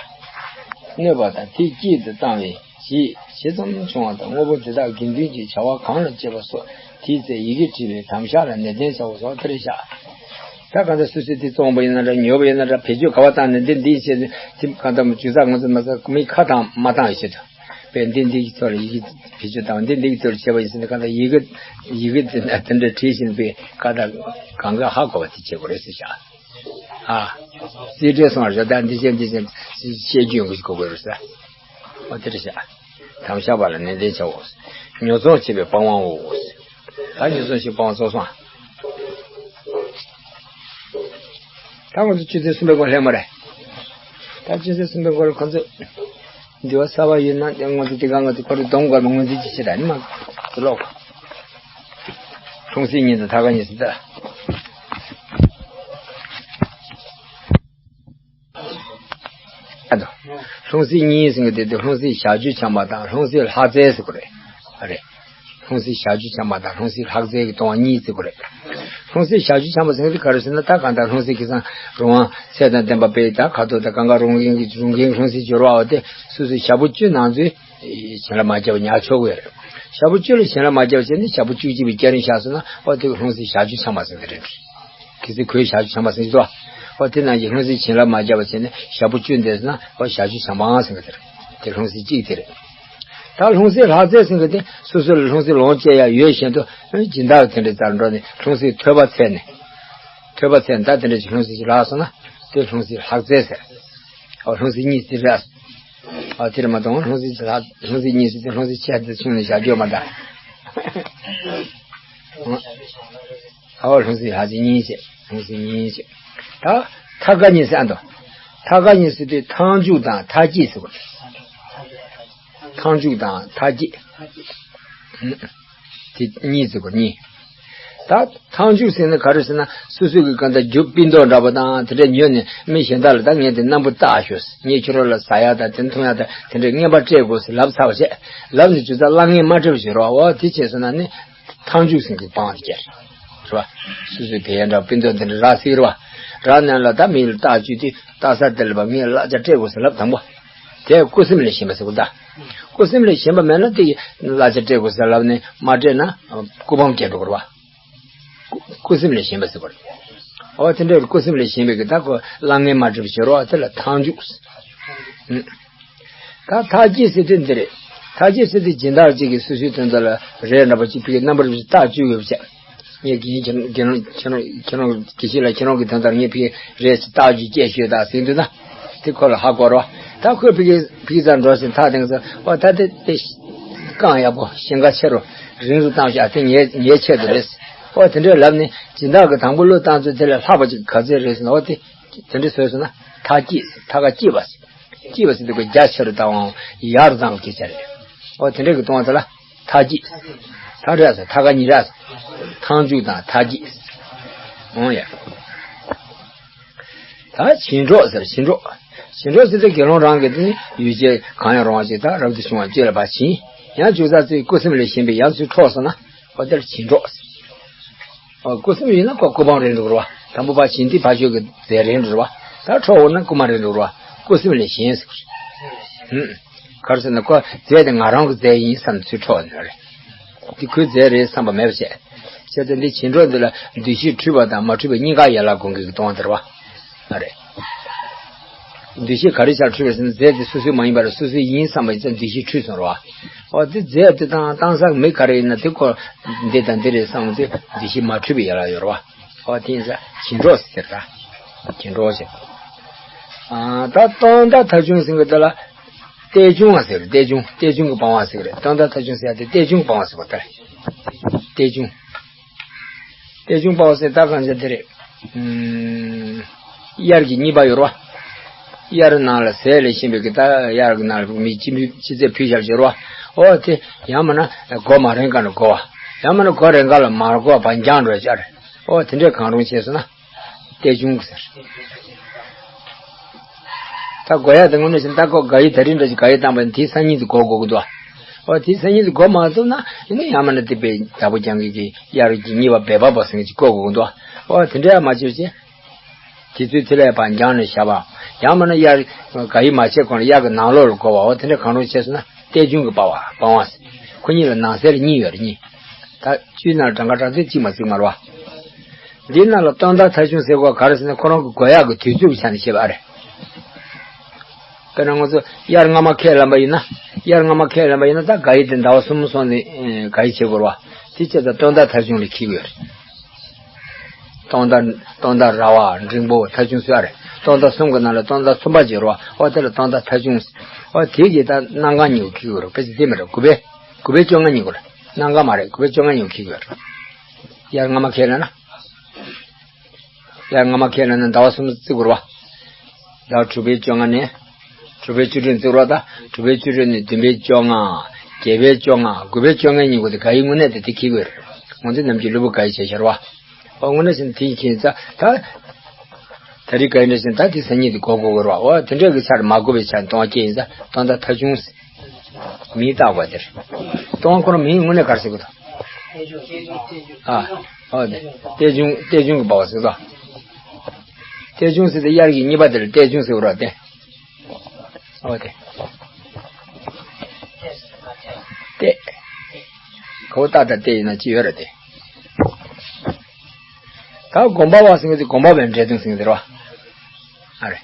གནོད་པ་དང་དེ་སྐྱིད་དུ་བཏང་བའི་ཞེས་ཇི་ཙམ་བྱུང་བ་དང་། དངོས་པོ་དེ་དག་དགེ་འདུན་གྱི་བྱ་བ་གང་ལ་སྤྱད་པ་སོགས་དེའི་ཚེ་ཡི་གེ་བྲིས་པའི་དམ་བཞག་ལ་ནན་ཏན་བྱའོ་སོགས་དེ་རེད་བཞག་ད་གང་ལྟར་སོ་སོས་དེ་བཙོང་པ་ཡིན་ན་འདྲ། ཉོ་བ་ཡིན་ན་འདྲ། བེད་སྤྱོད་ག་བ་བཏང་ནས་འདི་འདི་བྱས་ཏེ་གང་ལྟར་ཇུས་ཚགས་ང་ཚོ་མ་ཚད་མི་ཁ་དང་མ་བཏང་ཡོད་ཆེད་དུ། པས་འདི་འདི་གི་ཐོག་ལ་ཡི་གེ་བེད་སྤྱོད་བཏང་། འདི་འདི་གི་ཐོག་ལ་བྱས་པ་ཡིན་ཟེར་ན་གང་ལྟར་ཡི་གེ་ཡི་གེ་དེ་འདྲ་དེ་འདྲ་བྲིས་བཞིན་པའི་ཀ་ད་གང་ག་ཧ་གོ་བ་དེ་བྱེད་དགོས་རེད་ཟེར་བཞག་ཨ། རྩིས་ཁྲའི་སོང་རེ་ད་འདི་བྱས་འདི་བྱས་བཤད་རྒྱུ་ཡོང་གི་གོ་དགོས་རེད་ཟེར། ཨོ་དེ་རེད་བཞག་དམ་བཞག་པ་ལ་ནན་ཏན་བྱའོ། ཉོ་ཚོང་བྱེད་པའི་པང་བའོ། ད་ཉོ་ཚོང་བྱེད་པང་བ་ཚོགས་སོང་། ད་ང་ཚོ་ཆུ་ཚོད་གསུམ་པའི་སྐོར་སླེབས་མ་རེད། ད་ཆུ་ཚོད་གསུམ་པའི་སྐོར་ཁོ་ཚོས་འདི་བ་གསར་པ་ཡོད་ན་ང་ཚོ་དེ་ག་ང་ཚོ་ཁོ་རེ་གདོང་དཀར་པོ་ངོས་འཛིན་ཅིག་བྱེད་ད་ནི་མ་ཚོ་ལོག་ལྷུང་བཟེད་གཉིས་དང་ཐ་ག་གཉིས་ཟེར་ད། ཨ་ད། ལྷུང་བཟེད་གཉིས་ཟེར་གི་དེ་དེ་ལྷུང་བཟེད་ཞག་བཅུ་འཆང་བ་དང་ལྷུང་བཟེད་ལྷག་རྫས་ཟེར་གི་རེད། ཨ་རེད། ལྷུང་བཟེད་ཞག་བཅུ་འཆང་བ་དང་ལྷུང་བཟེད་ལྷག་རྫས་ཀྱི་སྟོང་པ་གཉིས་ཟེར་གི་རེད། ལྷུང་བཟེད་ཞག་བཅུ་འཆང་བ་ཟེར་གི་དེ་ག་རེ་ཟེར་ན། ད་གང་ལྟར་ལྷུང་བཟེད་ཁེ་སང་རང་དབང་ཚད་དང་ལྡན་པ་དཔེ་ད་ཁ་དོག་དང་གང་ག་རུང་གིན་གྱི་རུང་གིན་ལྷུང་བཟེད་སྦྱོར་བའོ་དེ་སོ་སོའི་ཞག་པོ་བཅུ་ནང་ཚུད། བྱིན་རླབས་མ་བརྒྱབ་པ་ཉར་ཆོག་གི་ཡོད་རེད། ཞག་པོ་བཅུ་ལ་བྱིན་རླབས་མ་བརྒྱབ་པ་བྱས་ནས་ཞག་པོ་བཅུ་གཅིག་པའི་སྐྱ་རེངས་ཤར་སོང་ན་ཨོ་དེ་ལྷུང་བཟེད་ཞག་བཅུ་འཆང་བ་ཟེར་གི་རེད། གལ་སྲིད་གོས་ཞག་བཅུ་འཆང་བ་ཟེར་གི་འདུག་ཨོ་དེ་ནང་གི་ལྷུང་བཟེད་བྱིན་རླབས་མ་བརྒྱབ་པ་བྱས་ནས་ཞག་པོ་བཅུ་འདས་སོང་ན་ཨོ་ཞག་བཅུ་འཆང་བ་ཟེར་གི་རེད། དེ་ལྷུང་བཟེད་གཅིག་དེ་རེད། ད་ལྷུང་བཟེད་ལྷག་རྫས་ཟེར་གི་དེ་སོ་སོ་ལ་ལྷུང་བཟེད་ལོངས་སྤྱད་ཡ་ཡོད་བཞིན་དུ་སྦྱིན་བདག་གི་དེ་འདྲའི་རྩར་འགྲོ་ནས་ལྷུང་བཟེད་ཐོས་པ་འཚལ་ནས། ཐོས་པ་འཚལ་ནས་ད་དེ་འདྲ་ཞིག་ལྷུང་བཟེད་ཅིག་ལྷག་སོང་ན་དེ་ལྷུང་བཟེད་ལྷག་རྫས་ཟེར། ཨོ་ལྷུང་བཟེད་གཉིས་ཟེར་ར། ཨོ་དེར་མ་གཏོགས་ལྷུང་བཟེད་ཅིག་ལྷག་ལྷུང་བཟེད་གཉིས་ཟེར་དེ་ལྷུང་བཟེད་ཆེ་ཙམ་ཆུང་ནས་བཞག་རྒྱུ་མ་གདའ། ཨོ་ལྷུང་བཟེད་ལྷག་རྫས་གཉིས་ཟེར། ལྷུང་བཟེད་གཉིས་ཟེར། ད་ཐ་ག་གཉིས་ཟེར་ཨ་འདུག་ཐ་ག་གཉིས་ཟེར་དུས་ཐང་ཅུག་དང་ཐ་སྐྱེས་ཟེར་བ། ཐང་ཅུག་དང་ཐ་སྐྱེས། དེ་གཉིས་ཟེར་བ་གཉིས། ད་ཐང་ཅུག་ཟེར་ན་ག་རེ་ཟེར་ན་སོ་སོ་གི་གང་ལྟར་རྒྱུ་སྤུས་མདོག་འདྲ་པོ་དང་དེ་འདྲ་ཉོས་ནས་མི་གཞན་དག་ལ་ད་ངས་དེ་རྣམ་པར་བལྟ་ཞོག་ངས་ཁྱོད་རང་ལ་ཟ་ཡག་དང་དེ་འཐུང་ཡག་དང་དེ་འདྲའི་རྔན་པ་སྤྲད་དགོས་ཟེར་ལབ་ཚར་བ་བྱས། ལབ་ནས་ཇི་ལྟར་གླ་རྔན་མ་སྤྲད་པ་བྱས་རོགས་འོ་དེ་བྱས་སོང་ན་ནི། ཐང་ཅུག་ཟེར་གི་སྤང་བ་དེ་རེད་བ། སོ་སོའི་དེ་ཡན་འདྲ་སྤུན་ཟླ་དེ་འདྲ་རག་སྲིད་རེད་བ། རག་ནས་ལ་ད་མི་ལ་རྟགས་བཅུད་དེ་རྟགས་གསར་དེ་ལ་བ་ངས་གླ་ཆ་སྤྲད་དགོས་ཟེར་ལབ་དང་པོ། དེ་སྐུ་སེམས་ལས་གཞན་པ་ཟེར་གོ་ད། སྐུ་སེམས་ལས་གཞན་པ་མེད་ན་དེ་གླ་ཆ་སྤྲད་དགོས་ཟེར་ལབ་ནས་མ་སྤྲད་ན་ལྐུགས་པའམ་སྐྱེ་འགྲོ་གི་རེད་བ། སྐུ་སེམས་ལས་གཞན་པ་ཟེར་གོ་རེད། འོ་དེ་འདྲའི་སྐུ་སེམས་ལས་གཞན་པའི་གི་ད་ཁོ་གླ་རྔན་མ་སྤྲད་པ་བྱེད་རོགས་དེ་ལ་ཐང་ཅུག་ད་ཐ་སྐྱེས་ཟེར་དུས་འདི་རེད། ཐ་སྐྱེས་ཟེར་དུས་སྦྱིན་བདག་ཅིག་གིས་སོ་སོའི་དོན་དག་ལ་རས་འདྲ་པོ་ཅིག་ཕུལ་གི་རྣམ་པར་རྟགས་བཅུད་ཡོད་པ་བྱས། ངས་དགེ་རྒན་ཁྱེད་རང་ཁྱེད་རང་ཁྱེད་རང་ཁྱེད་རང་དགེ་བཤེས་ལགས་ཁྱེད་རང་གི་དོན་དག་ངས་ཕུལ་གི་རས་ཅིག་རྟགས་བཅུད་སྐྱེས་ཤོད་དང་ཟེར་འདུག་ན། དེ་ཁོ་ལ་ཧ་གོ་རོགས། ད་ཁོས་ཕུལ་གི་ཕུལ་གི་ཙང་འགྲོ་ཞིང་ཐག་དེང་སང་འོ་ད་དེ་དེ་རྐང་ཡག་པོ་ཞེང་ཁ་ཆེ་རུ་རིང་རུ་བཏང་ཤག་དེ་ངའི་ངའི་ཆེད་དུ་རེད། འོ་དེ་འདྲས་ལབ་ནས་སྦྱིན་བདག་གི་དང་པོ་བློས་བཏང་ཚུལ་དེ་ལས་ལྷག་པ་ཅིག་ག་ཚོད་རེད་ཟེར་ན་འོ་དེ་དེ་འདྲས་བཟོས་སོང་ན་ཐ་སྐྱེས་ཐ་ག་སྐྱེས་པ་ཟེར། སྐྱེས་པ་ཟེར་དུས་ཁོ་རྒྱ་ཆེ་རུ་བཏང་བའམ་ཡར་བཏང་སྐྱེས་ཆ་རེད། འོ་དེ་འདྲས་ཀྱི་གཏོང་བ་དེ་ལ་ཐ་སྐྱེས། ཐ་རེད་ཟེར་ཐ་ག་གཉིས་རེད་ཟེར། ཐང་ཅུག་དང་ཐ་སྐྱེས། འོང་ཡ། ད་བྱིན་གྲོགས་ཟེར་བྱིན་གྲོགས། བྱིན་གྲོགས་ཟེར་དུས་དགེ་སློང་རང་གི་དེ་ཡུལ་ཅན་གང་ཡང་རུང་བ་ཞིག་ད་རབ་ཏུ་བྱུང་བ་སྤྱོད་ལ་ཕར་བྱིན། ཡང་ཅུང་ཟད་ཚུལ་སྐུ་སེམས་ལས་གཞན་པའི་ཡང་ཚུལ་འཕྲོག་སོང་ན་འོ་དེར་བྱིན་གྲོགས་ཟེར། འོ་སྐུ་སེམས་ཡིན་ན་ཁོ་སྐུ་འབངས་རེད་འགྲོ་གི་རེད་བ། དང་པོ་ཕར་བྱིན་དུས་ཕར་ཕྱོགས་ཀྱི་རྫས་རེད་འགྲོ་གི་རེད་བ། ད་འཕྲོག་འོང་ན་སྐུ་འབངས་རེད་འགྲོ་གི་རེད་བ། སྐུ་སེམས་ལས་གཞན་ཟེར་གི་རེད། ག་རེ་ཟེར་ན་ཁོ་རྫས་དེ་ང་རང་གི་རྫས་ཡིན་བསམ་ཚུལ་འཕྲོག་ནི་རེད། འདི་ཁོའི་རྫས་རེད་བསམ་པ་མེད་པ་བྱས། བྱས་ཙང་འདི་བྱིན་གྲོགས་འདི་ལ་འདུ་ཤེས་འཁྲུལ་པ་དང་མ་འཁྲུལ་པའི་གཉིས་ཀ་ཡན་ལག་སྒོམ་གྱི་གཏོང་བ་དེ་རེད་བ། ཨ་རེད། འདུ་ཤེས་ག་རེ་ཆགས་འཁྲུལ་བ་ཟེར་ན་རྫས་དེ་སོ་སོའི་མ་ཡིན་པར་སོ་སོའི་ཡིན་བསམ་པ་ཡིན་ཙང་འདུ་ཤེས་འཁྲུལ་སོང་རེད་བ། འོ་དེ་རྫས་དེ་དང་བཏང་ས་མི་ག་རེ་ཡིན་ན་དེ་ཁོ་འདི་དང་འདི་རེད་བསམ་དེ་འདུ་ཤེས་མ་འཁྲུལ་པའི་ཡན་ལག་ཡོད་རེད་བ། འོ་དེ་ཡིན་ཙང་བྱིན་གྲོགས་ཟེར་ད། བྱིན་གྲོགས་ཟེར། ཨ་ད་སྟོང་དང་ཐ་ཆུང་ཟེར་གི་དེ་ལ། གཏད་ཆུང་བ་ཟེར་གཏད་ཆུང་གཏད་ཆུང་གི་སྤང་བ་ཟེར་གི་རེད། སྟོང་དང་ཐ་ཆུང་ཟེར་ཡ་དེ་གཏད་ཆུང་གི་སྤང་བ་ཟེར་བ་དེ་རེད། གཏད་ཆུང་། གཏད་ཆུང་སྤང་བ་ཟེར་ད་གང་ཟེར་དེ་རེད། ཨུམ། དབྱར་གྱི་གཉིས་པ་ཡོད་རེད་བ། དབྱར་ནང་ལ་ཟས་ལས་གཞན་པའི་གི་ད་དབྱར་གྱི་ནང་ལ་མི་ཅི་མི་ཅི་ཚད་ཕུལ་བཞག་ཡོད་རེད་བ། ཨོ་དེ་ཡང་མིན་ན་མགོ་མ་རན་ག་ནས་དགོ་བ། ཡང་མིན་ན་མགོ་རན་ག་ལ་མ་དགོ་བ་འགྱངས་འགྲོ་བྱ་རེད། ཨོ་དེ་འདྲས་གང་རུང་བྱས་སོང་ན། གཏད་ཆུང་ཟེར། ད་དགོས་ཡག་དེ་དངོས་གནས་བྱས་ན་ད་ཁོ་དགའ་ཡི་ད་རིང་འདྲ་ཞིག་དགའ་ཡི་བཏང་བ་ཡིན་དེའི་སང་ཉིན་དུ་དགོ་དགོ་གི་འདུག་ཨོ་དེའི་སང་ཉིན་དུ་དགོ་མ་ཐུབ་ན་ཡིན་ན་ཡང་མིན་ན་དེ་པའི་བདག་པོ་རྐྱང་གི་གི་དབྱར་གྱི་གཉིས་པ་བེ་བ་པོ་ཟེར་མཁན་ཅིག་དགོ་དགོ་གི་འདུག་ཨོ་དེ་འདྲ་ཡང་མ་བྱེད་བྱས། དེ་ཚོའི་དེ་ལས་ཕར་འགྱངས་ནས་བཞག་པ། ཡང་མིན་ན་དབྱར་དགའ་ཡི་མ་བྱས་གོང་ལ་དབྱར་གྱི་ནང་ལོགས་ལ་དགོ་བ་ཨོ་དེ་འདྲ་གང་རུང་བྱས་སོང་ན་གཏད་ཆུང་གི་སྤང་བ་སྤང་བ་ཟེར། ཁོ་གཉིས་ལ་ནང་གསེས་ལ་གཉིས་ཡོད་རེད་གཉིས། ད་བཅུའི་ནང་གྲངས་ཀ་གྲངས་ཚད་གཅིག་མ་བརྩིས་མ་རེད་བ། འདིའི་ནང་ལ་སྟོང་དང་ཐ་ཆུང་ཟེར་དགོས་ག་རེ་ཟེར་ན་ཁོ་རང་གི་དགོས་ཡག་གི་དུས་ཚོད་ཀྱི་ཆ་ནས་བཤད་པ་ཨ་རེད། དཔེར་ན་ང་ཚོ་དབྱར་སྔ་མ་ཁས་ལེན་པ་ཡིན་ན། དབྱར་སྔ་མ་ཁས་ལེན་པ་ཡིན་ན་ད་དགའ་ཡི་དེ་ཟླ་བ་གསུམ་སོང་ནས་དགའ་ཡི་བྱེད་དགོས་རེད་བ། དེ་བྱས་ཙང་སྟོང་དང་ཐ་ཆུང་ལ་འཁེལ་གྱི་ཡོད་རེད། སྟོང་དང་སྟོང་དང་ར་བ་འབྲིང་པོ་ཐ་ཆུང་ཟེར་བ་རེད། སྟོང་དང་གསུམ་གྱི་ནང་ལ་སྟོང་དང་གསུམ་པ་བྱེད་རེད་བ། ཨོ་དེ་ལ་སྟོང་དང་ཐ་ཆུང་ཟེར། ཨོ་དེ་གྱིས་ད་སྣ་ཁ་གཉིས་པོ་འཁེལ་གྱི་ཡོད་རེད། དཔེ་ཆ་དེ་མི་རེད་དགུ་པའི། དགུ་པའི་བཅོ་ལྔ་གཉིས་པོ་རེད། སྣ་ཁ་མ་རེད་དགུ་པའི་བཅོ་ལྔ་གཉིས་པོ་འཁེལ་གྱི་ཡོད་རེད། དབྱར་སྔ་མ་ཁས་ལེན་ན། དབྱར་སྔ་མ་ཁས་ལེན་ན་ཟླ་བ་གསུམ་བརྩི་དགོས་རེད་བ། ཟླ་བ་དྲུག་པའི་བཅོ་ལྔ་ནས། དྲུག་པའི་བཅུ་དྲུག་བརྩི་དགོས་རེད་བ་ད། དྲུག་པའི་བཅུ་དྲུག་ནས་བདུན་པའི་བཅོ་ལྔ། བརྒྱད་པའི་བཅོ་ལྔ། དགུ་པའི་བཅོ་ལྔའི་ཉིན་གུང་དེ་དགའ་ཡི་དངོས་གནས་དེ་དེ་འཁེལ་གྱི་ཡོད་རེད། ང་ཚོ་ནམ་རྒྱུན་སློབ་བུ་ག་ཡི་བྱས་ཤར་བ། ཨོ་དངོས་གནས་བྱས་ན་དེ་ཡིན་ཁྱེད་ཚ་ད། ད་རེས་ག་ཡིན་འདྲ་བྱས་ན་ད་དེ་སང་ཉིན་དེ་གོ་གོ་གོ་ར་བ། ཨོ་དེ་འདྲ་གི་ཆར་མ་གོ་བའི་ཆར་སྟོང་བ་སྐྱེ་ཡིན་ཚ་སྟོང་ད་ཐ་ཆུང་ཟེར། མིང་བཏགས་པ་དེར། སྟོང་བ་ཁོ་རང་མིང་དངོས་གནས་ག་རེ་ཟེར་གི་འདུག་ཨ། ཨོ་དེ། གཏེར་གཞུང་གཏེར་གཞུང་གི་པ་བ་ཟེར་གི་འདུག་གཏེར་གཞུང་ཟེར་ཏེ་དབྱར་གྱི་གཉིས་པ་དེར་གཏེར་གཞུང་ཟེར་བ་ར་སྟེ། ཨོ་དེ། ཏེ། ཁོ་ཏ་ཏ་ཏེ་ཡིན་ན་ཅི་ཡོད་རེད་དེ། ད་དགོན་པ་བ་ཟེར་མཁན་དེ་དགོན་པ་བའི་འབྲས་སྤུངས་ཟེར་མཁན་དེ་རེད་བ། ཨ་རེ།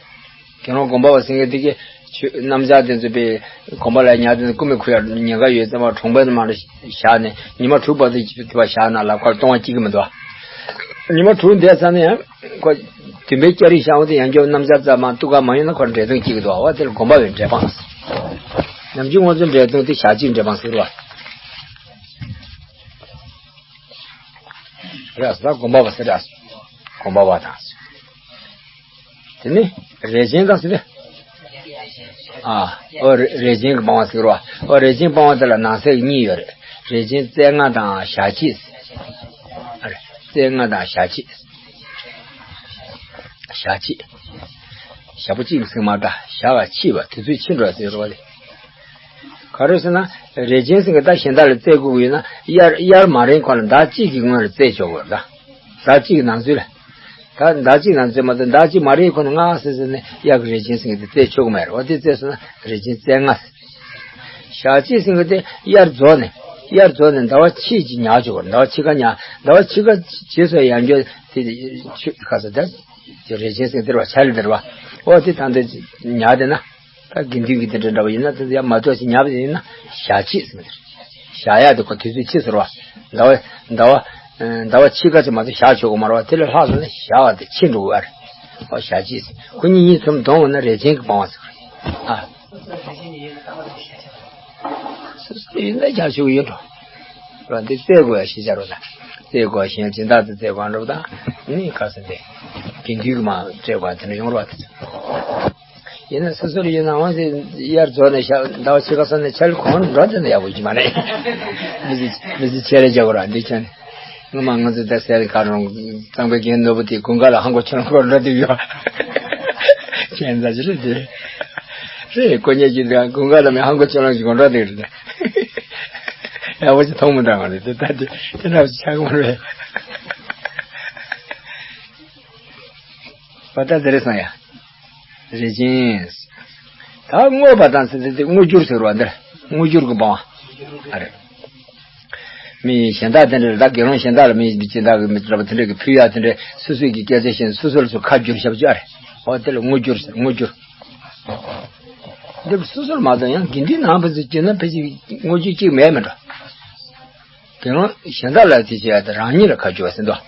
དགེ་སློང་དགོན་པ་བ་ཟེར་མཁན་དེ་གི་ཆོས་རྣམ་གཞག་དེ་ཚོ་པའི་དགོན་པ་ལ་ཉལ་དེ་ཚོ་རྐུ་མི་ཁུ་ཡ་ཉེན་ཁ་ཡོད་ཙང་མ་གྲོང་པའི་ནང་མ་རེ་བཞག་ནས་ཉི་མ་དྲུག་བར་དུ་དེ་བ་བཞག་ན་ལ་ཁར་གཏོང་བ་སྐྱིད་གི་མི་འདུག་ཉི་མ་དྲུག་འདས་ཚར་ནས་ཡང་ཁོ་བདུན་པའི་སྐྱ་རིས་ཤང་བ་དེ་ཡང་སྐྱོབ་རྣམ་གཞག་ཙམ་མ་གཏུག་ག་མ་ཡོང་ན་ཁོ་འབྲས་སྤུངས་སྐྱིད་གི་འདུག་འོ་དེ་ལ་དགོན་པ་བའི་འབྲས་སྤུངས། ནམ་རྒྱུན་ང་ཚོ་འབྲས་སྤུངས་དེ་ཞག་གཅིག་འབྲས་སྤུངས་ཟེར་བ། རེད་ཟེར་དགོན་པ་བ་ཟེར་རེད། དགོན་པ་བ་དང་། དེ་ནི་རས་ཆེན་དང་ཟེར་ཏེ། ཨ། ཨོ་རས་རས་ཆེན་གྱི་སྤང་བ་ཟེར་རོ། ཨོ་རས་ཆེན་སྤང་བ་དེ་ལ་ནང་གསེས་གཉིས་ཡོད་རེད། རས་ཆེན་རྩེ་ལྔ་དང་ཞག་གཅིག་ཨ་རེ། རྩེ་ལྔ་དང་ཞག་གཅིག་ཞག་གཅིག་ཞག་པོ་གཅིག་ཟིན་མ་ད་ཞག་ལ་ཕྱིས་པ་དུས་ཚོད་ཕྱིན་འགྲོ་ཟེར་རོ་ལེ། ག་རེ་ཟེར་ན། རས་ཆེན་ཟེར་མཁན་ད་གཞན་དག་ལ་རྩེ་དགོས་ཀྱི་ཡོད་ན་དབྱར་དབྱར་མ་རན་གོང་ལ་ཟླ་གཅིག་གི་སྔོན་ལ་རྩེ་ཆོག་གི་ཡོད་རེད་ད། ཟླ་གཅིག་གི་ནང་ཚུད་ལ། ད་ཟླ་གཅིག་ནང་ཚུད་མ་གཏོགས་ཟླ་གཅིག་མ་རན་གོང་ནས་སྔ་ཟེར་ཟེར་ནས་དབྱར་གྱི་རས་ཆེན་ཟེར་མཁན་དེ་རྩེ་ཆོག་གི་མ་རེད། འོ་དེ་རྩེ་སོང་ན་རས་ཆེན་རྩེ་ལྔ་ཟེར། ཞག་གཅིག་ཟེར་མཁན་དེ་དབྱར་རྫོགས་ནས་དབྱར་རྫོགས་ནས་ཟླ་བ་ཕྱེད་ཅིག་ཉལ་ཆོག་གི་རེད། ཟླ་བ་ཕྱེད་ཀ་ཉལ་ཟླ་བ་ཕྱེད་ཀ་རྗེས་སུ་ཡང་འགྱོ་དེ་ཆོས་ཁ་ས་ད་རས་ཆེན་ཟེར་མཁན་དེ་རེད་བ། ཆ་ལི་དེ་རེད་བ། འོ་དེ་ད་འདི་ཉལ་བསྡད་ན། ད་དགེ་འདུན་གྱི་དེ་འདྲ་འདྲ་བ་ཡིན་ན་དེ་ཡང་མ་གཏོགས་ཤིག་ཉལ་བ་ཡིན་ན་ཞག་གཅིག་ཟེར་མི་དེ་རེད། ཞག་ཡག་དེ་ཁོ་དུས་ཚོད་ཕྱིས་ཟེར་བ། ཟླ་བ་ཟླ་བ་ཟླ་བ་ཕྱེད་ཀ་ཙམ་མ་གཏོགས་ཞག་ཆོག་གི་མ་རེད་བ། དེ་ལས་ལྷག་སོང་ན་ཞག་བ་དེ་ཕྱིན་འགྲོ་གི་ཨ་རེད། ཨོ་ཞག་གཅིག་ཟེར། ཁོ་གཉིས་གཉིས་ཚོམ་བསྡོམས་འོང་ན་རས་ཆེན་གྱི་སྤང་བ་ཟེར་གི་རེད། ཨ། སོ་སོ་ཡིན་ན་ཞག་ཆོག་གི་ཡོད་འགྲོ། ར་འདི་རྩེ་དགོས་ཡ་ཤེས་བྱ་རོ་ད། རྩེ་དགོས་ཤེས་སྦྱིན་བདག་ཏུ་རྩེ་དགོས་འགྲོ་ད། ནི་ག་ཟེར་འདི། དགེ་འདུན་གྱི་མ་རྩེ་དགོས་དེ་འདྲ་ཡོང་རོགས་དེ། ཡིན་ན་སོ་སོར་ཡིན་ནའང་དེ་དབྱར་རྫོགས་ནས་ཤ་ཟླ་བ་ཕྱེད་ཀ་སོང་ནས་ཆ་ལ་གོང་འགྲོ་དེ་ནས་ཡག་པོ་ཅི་མ་རེད། མི་ཚེ་མི་ཚེ་ཆེ་རེ་རྒྱག་དགོས་ར་འདི་ཁྱོད་ནི། སྔོན་མ་ང་ཚོ་ད་སེར་ཁ་རོང་གཙང་པའི་རྒན་ནོར་བུ་དེ་དགུན་ཁ་ལ་ཧང་གོ་ཆོ་ལོང་གོ་འགྲོ་དེ་ཡོད། ཁྱེད་ཚ་ཅི་རེད་དེ། རེད་ཁོ་ཉེ་ཅི་འདྲ་དགུན་ཁ་ལ་མི་ཧང་གོ་ཆོ་ལོང་ཅིག་གོ་འགྲོ་དེ་རེད། ཡག་པོ་ཅིག་མཐོང་མི་འདྲ་བ་རེད་དེ་ད་དེ་དེ་འདྲ་ཅིག་ཆགས་མ་རེད། བ་ད་དེ་རེད་སོང་ཡ། རེད་ཅིང་། ད་བསྔོས་པ་དང་ཟེར་ཏེ་བསྔོ་རྒྱུར་ཟེར་བ་འདིར་བསྔོ་རྒྱུར་གྱི་སྤང་བ། ཨ་རེད། མི་གཞན་དག་དེ་འདྲ་ད་དགེ་སློང་གཞན་དག་ལ་མི་སྦྱིན་བདག་གི་མི་འདྲ་བ་དེ་འདྲ་གི་ཕུལ་ཡ་དེ་འདྲ་སོ་སོའི་གི་སྐད་ཆ་བཤད་ནས་སོ་སོ་ལ་ཚུར་ཁ་བསྒྱུར་བྱ་བ་ཅིག་ཨ་རེད། ཨོ་དེ་ལ་བསྔོ་རྒྱུར་ཟེར་བསྔོ་རྒྱུར། འདིར་སོ་སོར་མ་གཏོགས་ཡང་དགེ་འདུན་ནང་ཕན་ཚུན་བསྒྱུར་ན་ཕལ་ཆེར་བསྔོ་རྒྱུ་གཅིག་མེད་མི་འགྲོ། དགེ་སློང་གཞན་དག་ལ་དེ་བྱས་ཡ་དེ་རང་ཉིད་ལ་ཁ་བསྒྱུར་བ་ཟེར་འདུག་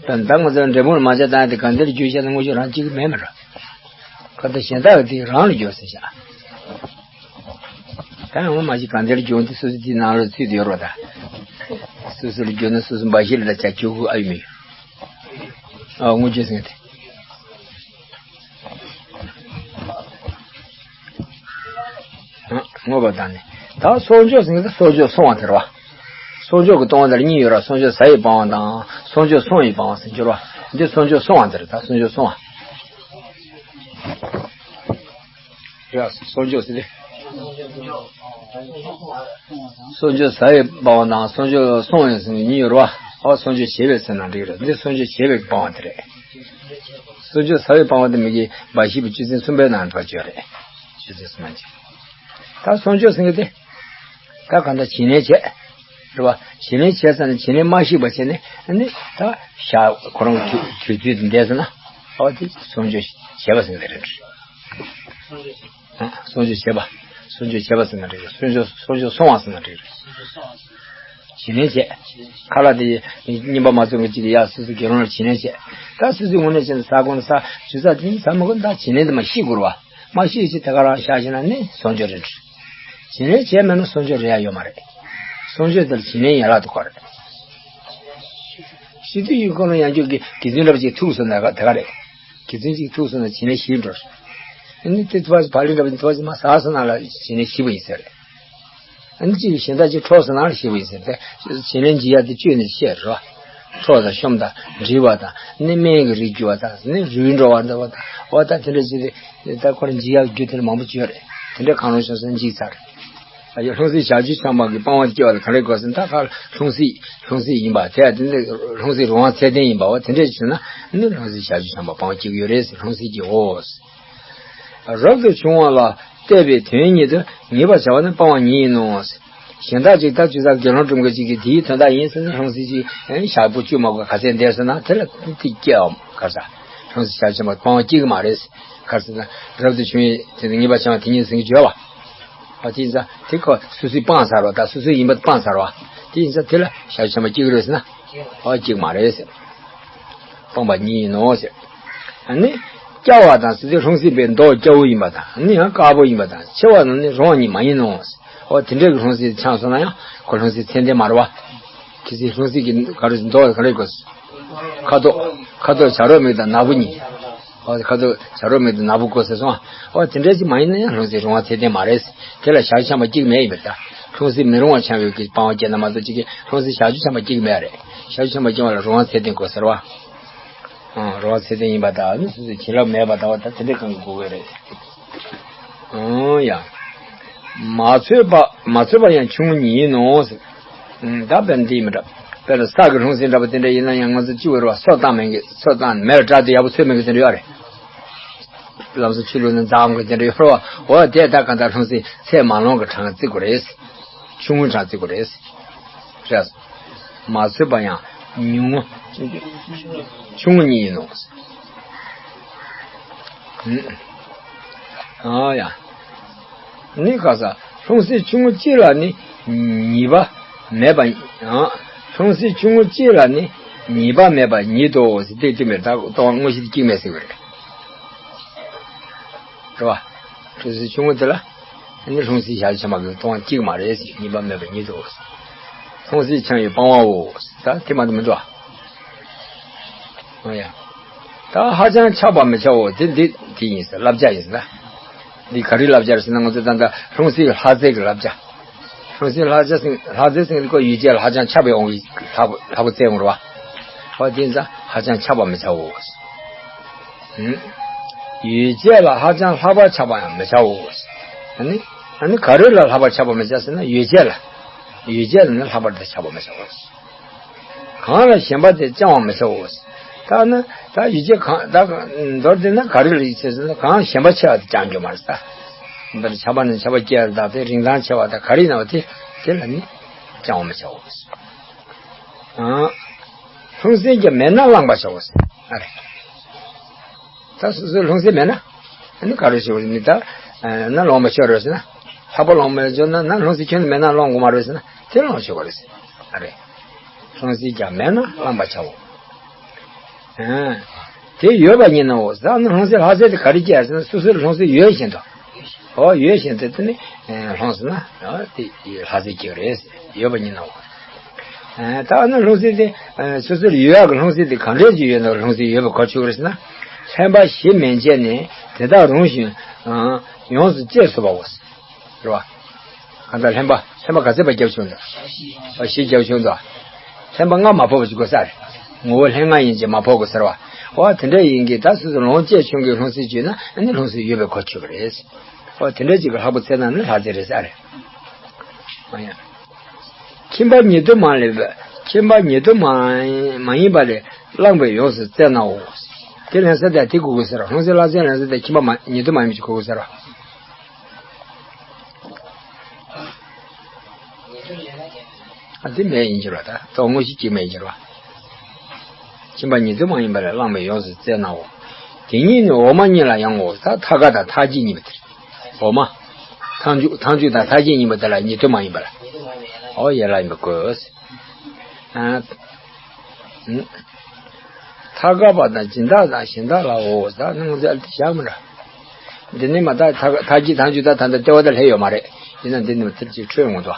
ད་ད་ང་ཚོ་འབྲས་སྤུངས་ལ་མ་ཆ་བཏང་ཡ་དེ་གང་དེར་བསྒྱུར་བྱས་ན་བསྔོ་རྒྱུ་རང་གཅིག་མེད་མི་འགྲོ། ཁ་ད་གཞན་དག་གི་དེ་རང་ལ་བསྒྱུར་ཟེར་བྱ། ད་ཡང་མ་གཞི་གང་དེར་བསྒྱུར་དེ་སོ་སོ་དེའི་ནང་ལ་ཚུད་དེ་ཡོད་རོགས་ད། སོ་སོ་ལ་བསྒྱུར་ན་སོ་སོ་འབའ་ཞིག་ལ་ད་བྱ་བསྒྱུར་དགོས་ཨ་ཡོད་མི་ཡོད། ཨ་བསྔོ་རྒྱུ་ཟེར་དེ། བསྔོས་པ་དང་ནི། ད་གསོག་འཇོག་ཟེར་མཁན་དེ་གསོག་འཇོག་སོང་བ་དེ་རེད་བ། གསོག་འཇོག་གི་སྟོང་བ་དེར་གཉིས་ཡོད་ར། གསོག་འཇོག་ཟ་ཡི་སྤང་བ་དང་གསོག་འཇོག་སོང་ཡི་སྤང་བ་ཟེར་གྱི་རེད་བ། འདི་གསོག་འཇོག་སོང་བ་དེ་རེད་ད་གསོག་འཇོག་སོང་བ། རེད་གསོག་འཇོག་ཟེར་ཏེ། གསོག་འཇོག་ཟ་ཡི་སྤང་བ་དང་གསོག་འཇོག་སོང་བའི་ཟེར་ནས་གཉིས་ཡོད་རེད་བ། ཨོ་གསོག་འཇོག་བྱས་པའི་ཟེར་ན་འགྲིག་རེད། འདི་གསོག་འཇོག་བྱས་པའི་སྤང་བ་དེ་རེད། གསོག་འཇོག་ཟ་བའི་སྤང་བ་དེ་མི་གི་འབའ་ཞིག་པའི་སྤྱོད་ཚན་གསུམ་པའི་ནང་དུ་བརྗོད་རེད། སྤྱོད་ཚན་གསུམ་པ་ཅིག་ད་གསོག་འཇོག་ཟེར་མཁན་དེ། ད་གང་ལྟར་བྱིན་ལེན་བྱས། རེད་བ། བྱིན་ལེན་བྱས་ཙང་ནས་བྱིན་ལེན་མ་ཤིག་པ་བྱས་ནས་ནི་ད་ཞག་ཁོ་རང་གི་དུས་ཚོད་དེ་འདས་སོང་ན། ཨོ་དེ་གསོག་འཇོག་བྱས་པ་ཟེར་མཁན་དེ་རེད། གསོག་འཇོག་བྱས་པ། གསོག་འཇོག་བྱས་པ་ཟེར་ན་འགྲིག་རེད། གསོག་འཇོག་གསོག་འཇོག་སོང་བ་ཟེར་ན་འགྲིག་རེད། བྱིན་ལེན་བྱས། ཁ་ལག་དེ་རྙིང་པ་མ་བཙོང་གི་ཅིག་ཡ་སོ་སོ་དགེ་སློང་ལ་བྱིན་ལེན་བྱས། ད་སོ་སོའི་ངོས་ནས་བྱས་ན་ཟ་དགོས་ན་ཟ། ཇུས་ཟ་དེ་ཟ་མི་དགོས་ན་ད་བྱིན་ལེན་དེ་མ་ཤི་དགོས་རེད་བ། མ་ཤི་ཅིག་དེ་ག་རང་བཞག་བྱས་ན་ནི་གསོག་འཇོག་རེད། བྱིན་ལེན་བྱས་མེད་ན་གསོག་འཇོག་རེད་ཡ་ཡོད་མ་རེད། གསོག་འཇོག་དེར་བྱིན་ལེན་ཡན་ལག་ཏུ་གོ་རེད། ཤི་དུས་ཡིན་ཁོ་ན་ཡང་རྒྱུ་གི་དགེ་ཚུལ་འདྲ་པོ་ཅིག་ཐུག་སོང་ན་དེ་ག་རེད། དགེ་ཚུལ་ཅིག་ཐུག་སོང་ན་བྱིན་ལེན་ཞི་འགྲོ། ཨ་ནི་དེ་ཐུབ་པ་བག་ལེབ་འདྲ་པོ་ཐུབ་པ་ཅིག་མ་ཟ་སོང་ན་ལ་བྱིན་ལེན་ཞི་བ་ཡིན་ཟེར། ཨ་ནི་གཅིག་གཞན་དག་ཅིག་འཕྲོག་ཟེར་ན་ལ་ཞེས་པ་ཡིན་ཟེར་ཏེ། བྱེད་ལས་འཇིགས་ཡག་དེ་བཅོས་ནས་བཤད་རོ། འཕྲོག་དང་བཤམས་དང་འདྲིལ་བ་དང་ནི་སྨན་གྱི་རིགས་བསྒྱུར་བ་དང་ནི་རུལ་འགྲོ་བ་འདྲ་བ་དང་། འོ་ད་དེ་འདྲ་བྱས་ཏེ་ད་ཁོ་ལ་འཇིགས་ཡག་རྒྱུ་དེ་འདྲ་མང་པོ་བྱོས་རེད། དེ་འདྲ་གང་རུང་བྱུང་སོང་འཇིགས་ཚར། ཨ་ཡོ་ལྷུང་བཟེད་ཞག་བཅུ་ཆགས་པ་གི་སྤང་བ་སྐྱེ་བ་ལ་ག་རེ་དགོས་ཟེར་ན། ད་ག་ལྷུང་བཟེད་ལྷུང་བཟེད་ཡིན་པ་དེ་དེ་འདྲ་ལྷུང་བཟེད་རང་དབང་ཚད་ལྡན་ཡིན་པའོ། དེ་འདྲ་བྱུང་ན་ནི་ལྷུང་བཟེད་ཞག་བཅུ་ཆགས་པ་སྤང་བ་སྐྱེ་གི་ཡོད་རེད་ཟེར། ལྷུང་བཟེད་ཀྱི་འོ། རབ་ཏུ་བྱུང་བ་ལ་བལྟས་པའི་དོན་ཉིད་དུ་ངེས་པར་བྱ་བ་ནི་སྤང་བ་ཉིད་ཡིན་ནོ། གཞན་དག་ཅིག་ད་ཅི་ཟེར་དགེ་སློང་སྒྲུབ་མཁན་ཅིག་གིས་དེའི་དོན་དག་ཡིན་ཟེར་ན་ལྷུང་བཟེད་ཅིག་ཞག་པོ་བཅུ་མ་དགོས་ག་ཚད་འདས་སོང་ན་དེ་ལ་དེ་སྐྱེའམ་ག་ཟེར། ལྷུང་བཟེད་ཞག་བཅུ་མ་སྤང་བ་སྐྱེ་གི་མ་རེད་ག་ཟེར་ན། རབ་ཏུ་བྱུང་བའི་དེ་ངེས་པར་བྱ་བ་དེ་ཉིད་ཟེར་གྱི་བརྗོད་པ། ཨ་དེ་ཡིན་ཙང་དེ་ཁོ་སོ་སོས་སྤངས་ཚར་བ་དང་སོ་སོའི་ཡིན་པ་སྤངས་ཚར་བ། དེ་ཡིན་ཙང་དེ་ལ་ཞག་བཅུ་མ་སྐྱེ་གི་རེད་ཟེར་ན། ཨ་སྐྱེ་གི་མ་རེད་ཟེར། སྤངས་པ་ཉིད་ཡིན་ནོ་ཟེར། ཨ་ནི། སྐྱ་བ་དང་ཟེར་དུས་ལྷུང་བཟེད་པའི་མདོག་སྐྱ་བོ་ཡིན་པ་དང་ཨ་ནི་ཡང་དཀར་པོ་ཡིན་པ་དང་ཆེ་བ་རྣམས་ནི་རུང་བ་ཉིད་མ་ཡིན་ནོ་ཟེར། འོ་དེ་འདྲ་གི་ལྷུང་བཟེད་ཆགས་སོང་ན་ཡང་ཁོ་ལྷུང་བཟེད་ཚད་ལྡན་མ་རེད་བ། གལ་སྲིད་ལྷུང་བཟེད་ཀྱི་ག་རེ་མདོག་ག་རེ་དགོས། ཁ་དོག་ཁ་དོག་བྱ་རོག་མིག་དང་ནག་པོ་གཉིས། འོ་ཁ་དོག་བྱ་རོག་མིག་དང་ནག་པོ་དགོས་ཟེར་སོང་། འོ་དེ་འདྲ་ཞིག་མ་ཡིན་ན་ཡང་ལྷུང་བཟེད་རུང་བ་ཚད་ལྡན་མ་རེད། དེ་ལ་ཞག་བཅུ་ཆགས་པ་སྐྱེ་གི་མེད་ཡིན་པར་ཐལ། ལྷུང་བཟེད་མི་རུང་བ་ཆགས་ཡོད་ཀྱི་སྤང་བ་སྐྱེས་ན་མ་གཏོགས་ཅིག་གིས་ལྷུང་བཟེད་ཞག་བཅུ་ཆགས་པ་སྐྱེ་གི་མེད་རེད། ཞག་བཅུ་ཆགས་པ་སྐྱེ་བ་ལ་རུང་བ་ཚད་ལྡན་དགོས་ཟེར་བ། ཨང་། རུང་བ་ཚད་ལྡན་ཡིན་པ་དང་ནི་སོ་སོའི་བྱིན་རླབས་མེད་པ་དང་བ་དང་དེ་འདྲའི་གང་གི་དགོས་ཀྱི་རེད། ཨང་། ཡང་། མ་ཚོས་པ་མ་ཚོས་པ་ཡང་ཆུང་ངུ་ཉིད་ཡིན་ནོ་ཟེར། ཨང་། ད་དཔེར་ན་འདི་ཡིན་པ་འདྲ། དཔེར་ན་ས་གི་ལྷུང་བཟེད་འདྲ་པོ་དེ་འདྲ་ཡིན་ན་ཡང་ང་ཚོ་སྤྱི་བོར་བ་སོ་བཏང་མེད་གི་སོ་བཏང་མེར་བསྲེགས་ཏེ་ཡག་པོ་ཚོས་མེད་གི་དེ་འདྲ་ཡོད་རེད། ལམ་སང་ཆུ་བླུགས་ན་འཛག་འོང་གི་དེ་འདྲ་ཡོད་རེད་བ། འོ་དེ་ད་གང་ལྟར་ལྷུང་བཟེད་ཚད་མ་ལོངས་ཀྱི་གྲངས་བརྩི་དགོས་རེད། ཆུང་ངུའི་གྲངས་བརྩི་དགོས་རེད། རེད། མ་ཚོས་པ་ཡང་ཉུང་ངུ། ཆུང་ངུ་ཉིད་ཡིན་ནོ། ཨ་ཡ། ནི་ག་ས་ལྷུང་བཟེད་ཆུང་ངུ་གཅིག་ལ་ནི་ཉེས་པ་མེད་པ། ལྷུང་བཟེད་ཆུང་ངུ་གཅིག་ལ་ནི་ཉེས་པ་མེད་པ་ཉིད་དོ་ཟེར་ཏེ་དེ་མེར་ད་ལྟོ་དངོས་གཞི་དེ་གཅིག་མེད་ཟེར་བ་རེད། རེད་བ། ལྷུང་བཟེད་ཆུང་ངུ་དེ་ལ་ནི་ལྷུང་བཟེད་ཞག་ཆ་མ་གི་སྟོང་གཅིག་མ་རེད་ཟེར། ཉེས་པ་མེད་པ་ཉིད་དོ། ལྷུང་བཟེད་ཆང་ཡི་སྤང་བའོ། ད་དེ་མ་གཏོགས་མི་འདུག་ཨ། ཨ་ཡ། ད་ཧ་ཅང་ཆགས་པ་མི་བྱའོ། དེ་འདི་དེ་ཡིན་ཟེར་བསླབ་བྱ་ཡིན་ཟེར་ན། འདི་ག་རེ་བསླབ་བྱ་རེད་ཟེར་ན་ང་ཚོ་ད་ལྟ་ལྷུང་བཟེད་ཀྱི་ལྷ་རྫས་ཀྱི་བསླབ་བྱ། ལྷུང་བཟེད་ལྷ་རྫས་ཟེར་ལྷ་རྫས་ཟེར་ཁོ་ཡུལ་ཅན་ལ་ཧ་ཅང་ཆགས་པའི་དབང་གིས་ལྷག་པོ་ལྷག་པོ་བཙལ་འོང་རེད་བ། ཨོ་དེ་ཡིན་ཙང་ཧ་ཅང་ཆགས་པ་མི་བྱའོ། ཨུམ། ཡུལ་ཅན་ལ་ཧ་ཅང་ལྷག་པར་ཆགས་པ་ཡང་མི་བྱའོ། ཨ་ནི། ཨ་ནི་ག་རེ་ལ་ལྷག་པར་ཆགས་པ་མི་བྱ་ཟེར་ན་ཡུལ་ཅན་ལ། ཡུལ་ཅན་ལ་ནི་ལྷག་པར་དུ་ཆགས་པ་མི་བྱའོ། གང་ལ་ཞེན་པ་དེ་བཅང་བར་མི་བྱའོ། ད་ནི་ད་ཡུལ་ཅན་གང་ད་མདོར་བསྡུས་ན་ག་རེ་ལ་ཡིད་ཆེས་ཟེར་ན་གང་ཞེན་པ་ཆེ་བ་དེ་བཅང་རྒྱུ་མ་རེད་ད། འདིར་ཆགས་པ་ནི་ཆགས་པ་སྐྱེ་བ་དང་དེ་རིན་ཐང་ཆེ་བ་དང་ག་རེ་ཡིན་ན་བ་དེ་དེ་ལ་ནི་བཅང་བར་མི་བྱའོ། ཨང་། ལྷུང་བཟེད་ཀྱང་མེད་ན་བླངས་པར་བྱའོ། ཨ་རེ། ད་སོ་སོའི་ལྷུང་བཟེད་མེད་ན། ཨ་ནི་ག་རེ་ཞུ་བ་ནི་ད། ན་ལོངས་མ་སྤྱོད་རོགས་ཟེར་ན། ལྷག་པར་ལོངས་མ་སྤྱོད་ན་ན་ལྷུང་བཟེད་ཁྱོན་ནས་མེད་ན་ལོངས་དགོས་མ་རེད་ཟེར་ན་དེ་ལོངས་སྤྱོད་དགོས་རེད་ཟེར། ཨ་རེ། ལྷུང་བཟེད་ཀྱང་མེད་ན་བླངས་པར་བྱའོ། ཨ། དེ་ཡོད་པ་ཉིད་ནའོ། ཟེར་ན་ལྷུང་བཟེད་ལྷ་རྫས་དེ་ག་རེ་སྐྱེ་ཟེར་ན་སོ་སོའི་ལྷུང་བཟེད་ཡོད་བཞིན་དུ། ཨོ་ཡོད་བཞིན་དུ་དེ་ནི་ལྷུང་ཟེར་ན་དེ་ལྷ་རྫས་སྐྱེ་རེད་ཟེར་ཡོད་པ་ཉིད་ནའོ། ད་ནི་ལྷུང་བཟེད་དེ། སོ་སོར་ཡོད་ཡག་གི་ལྷུང་བཟེད་དེ་གང་འདྲས་ཀྱི་ཡོད་ན་ལྷུང་བཟེད་ཡོད་པའི་གོ་ཆོད་རེད་ཟེར་ན། ལྷན་པ་བཞི་མན་ཆད་ནས་དེ་དག་རུང་ཞིང་། ཡོངས་སུ་བཅད་ཚུགས་པའོ། རེད་བ། གང་ལྟར་ལྷན་པ་ལྷན་པ་ག་ཚད་པ་རྒྱབ་ཆུང་དུ། བཞི་རྒྱབ་ཆུང་དུ། ལྷན་པ་ལྔ་མ་ཕོག་པ་ཞིག་དགོས་ས་རེད། ངོ་བོ་ལྷན་ལྔ་ཡིན་ཅེས་མ་ཕོག་དགོས་ཟེར་བ། འོ་དེ་འདྲ་ཡིན་གྱི་ད་སོ་སོ་ལོངས་སྤྱད་ཆུང་གི་ལྷུང་བཟེད་བརྗོད་ན་ཨ་ནི་ལྷུང་བཟེད་ཡོད་པའི་གོ་ཆོད་པ་རེད། འོ་དེ་འདྲ་ཅིག་གི་ལྷག་པོ་ཚད་ན་ནི་ལྷ་རྫས་རེད་ས་རེད། ཨ་ཡ། ཁྱིམ་པ་ཉིད་དུ་མ་ལེན་པ། ཁྱིམ་པ་ཉིད་དུ་མ་མ་ཡིན་པ་ལས་བླངས་པས་ཡོངས་སུ་བཙལ་ནའོ། དེ་ལེན་ས་དེ་དེ་དགོས་དགོས་ཟེར། ལྷུང་བཟེད་ལྷ་རྫས་ལེན་ས་དེ་ཁྱིམ་པ་མ་ཉིད་དུ་མ་ཡིན་པ་ཅིག་དགོས་དགོས་ཟེར་བ། ཨ་དེ་མེད་ཡིན་གྱི་རེད་བ། ད་དོན་དངོས་གཞི་གཅིག་མེད་ཡིན་གྱི་རེད་བ། ཁྱིམ་པ་ཉིད་དུ་མ་ཡིན་པ་ལས་བླངས་པས་ཡོངས་སུ་བཙལ་ནའོ། དེ་ཉིད་ནི་འོག་མ་གཉིས་ལ་ཡང་ངོ་། ད་མཐའ་འགག་དང་མཐའ་བརྒྱད་གཉིས་པ་དེ་རེད། འོག་མ། མཐའ་མཇུག་མཐའ་མཇུག་དང་མཐའ་བརྒྱད་གཉིས་པ་དེ་ལ་ཉིད་དུ་མ་ཡིན་པ་ལ། འོ་ཡན་ལག་ཡིན་པ་དགོས། ཨ། མཐའ་འགག་པ་དང་སྦྱིན་བདག་དང་གཞན་དག་ལའོ། ད་ནི་ང་ཚོས་ཨ་ལྟ་བཞག་མི་འདྲ། འདི་ནི་མ་ད་མཐའ་མཐའ་བརྒྱད་མཐའ་མཇུག་ད་ད་ལྟ་ལྟེ་བ་ད་སླེབས་ཡོད་མ་རེད། ཡིན་ན་འདི་ནི་མ་ཚིར་གཅིག་འཕྲོས་འོང་དོ།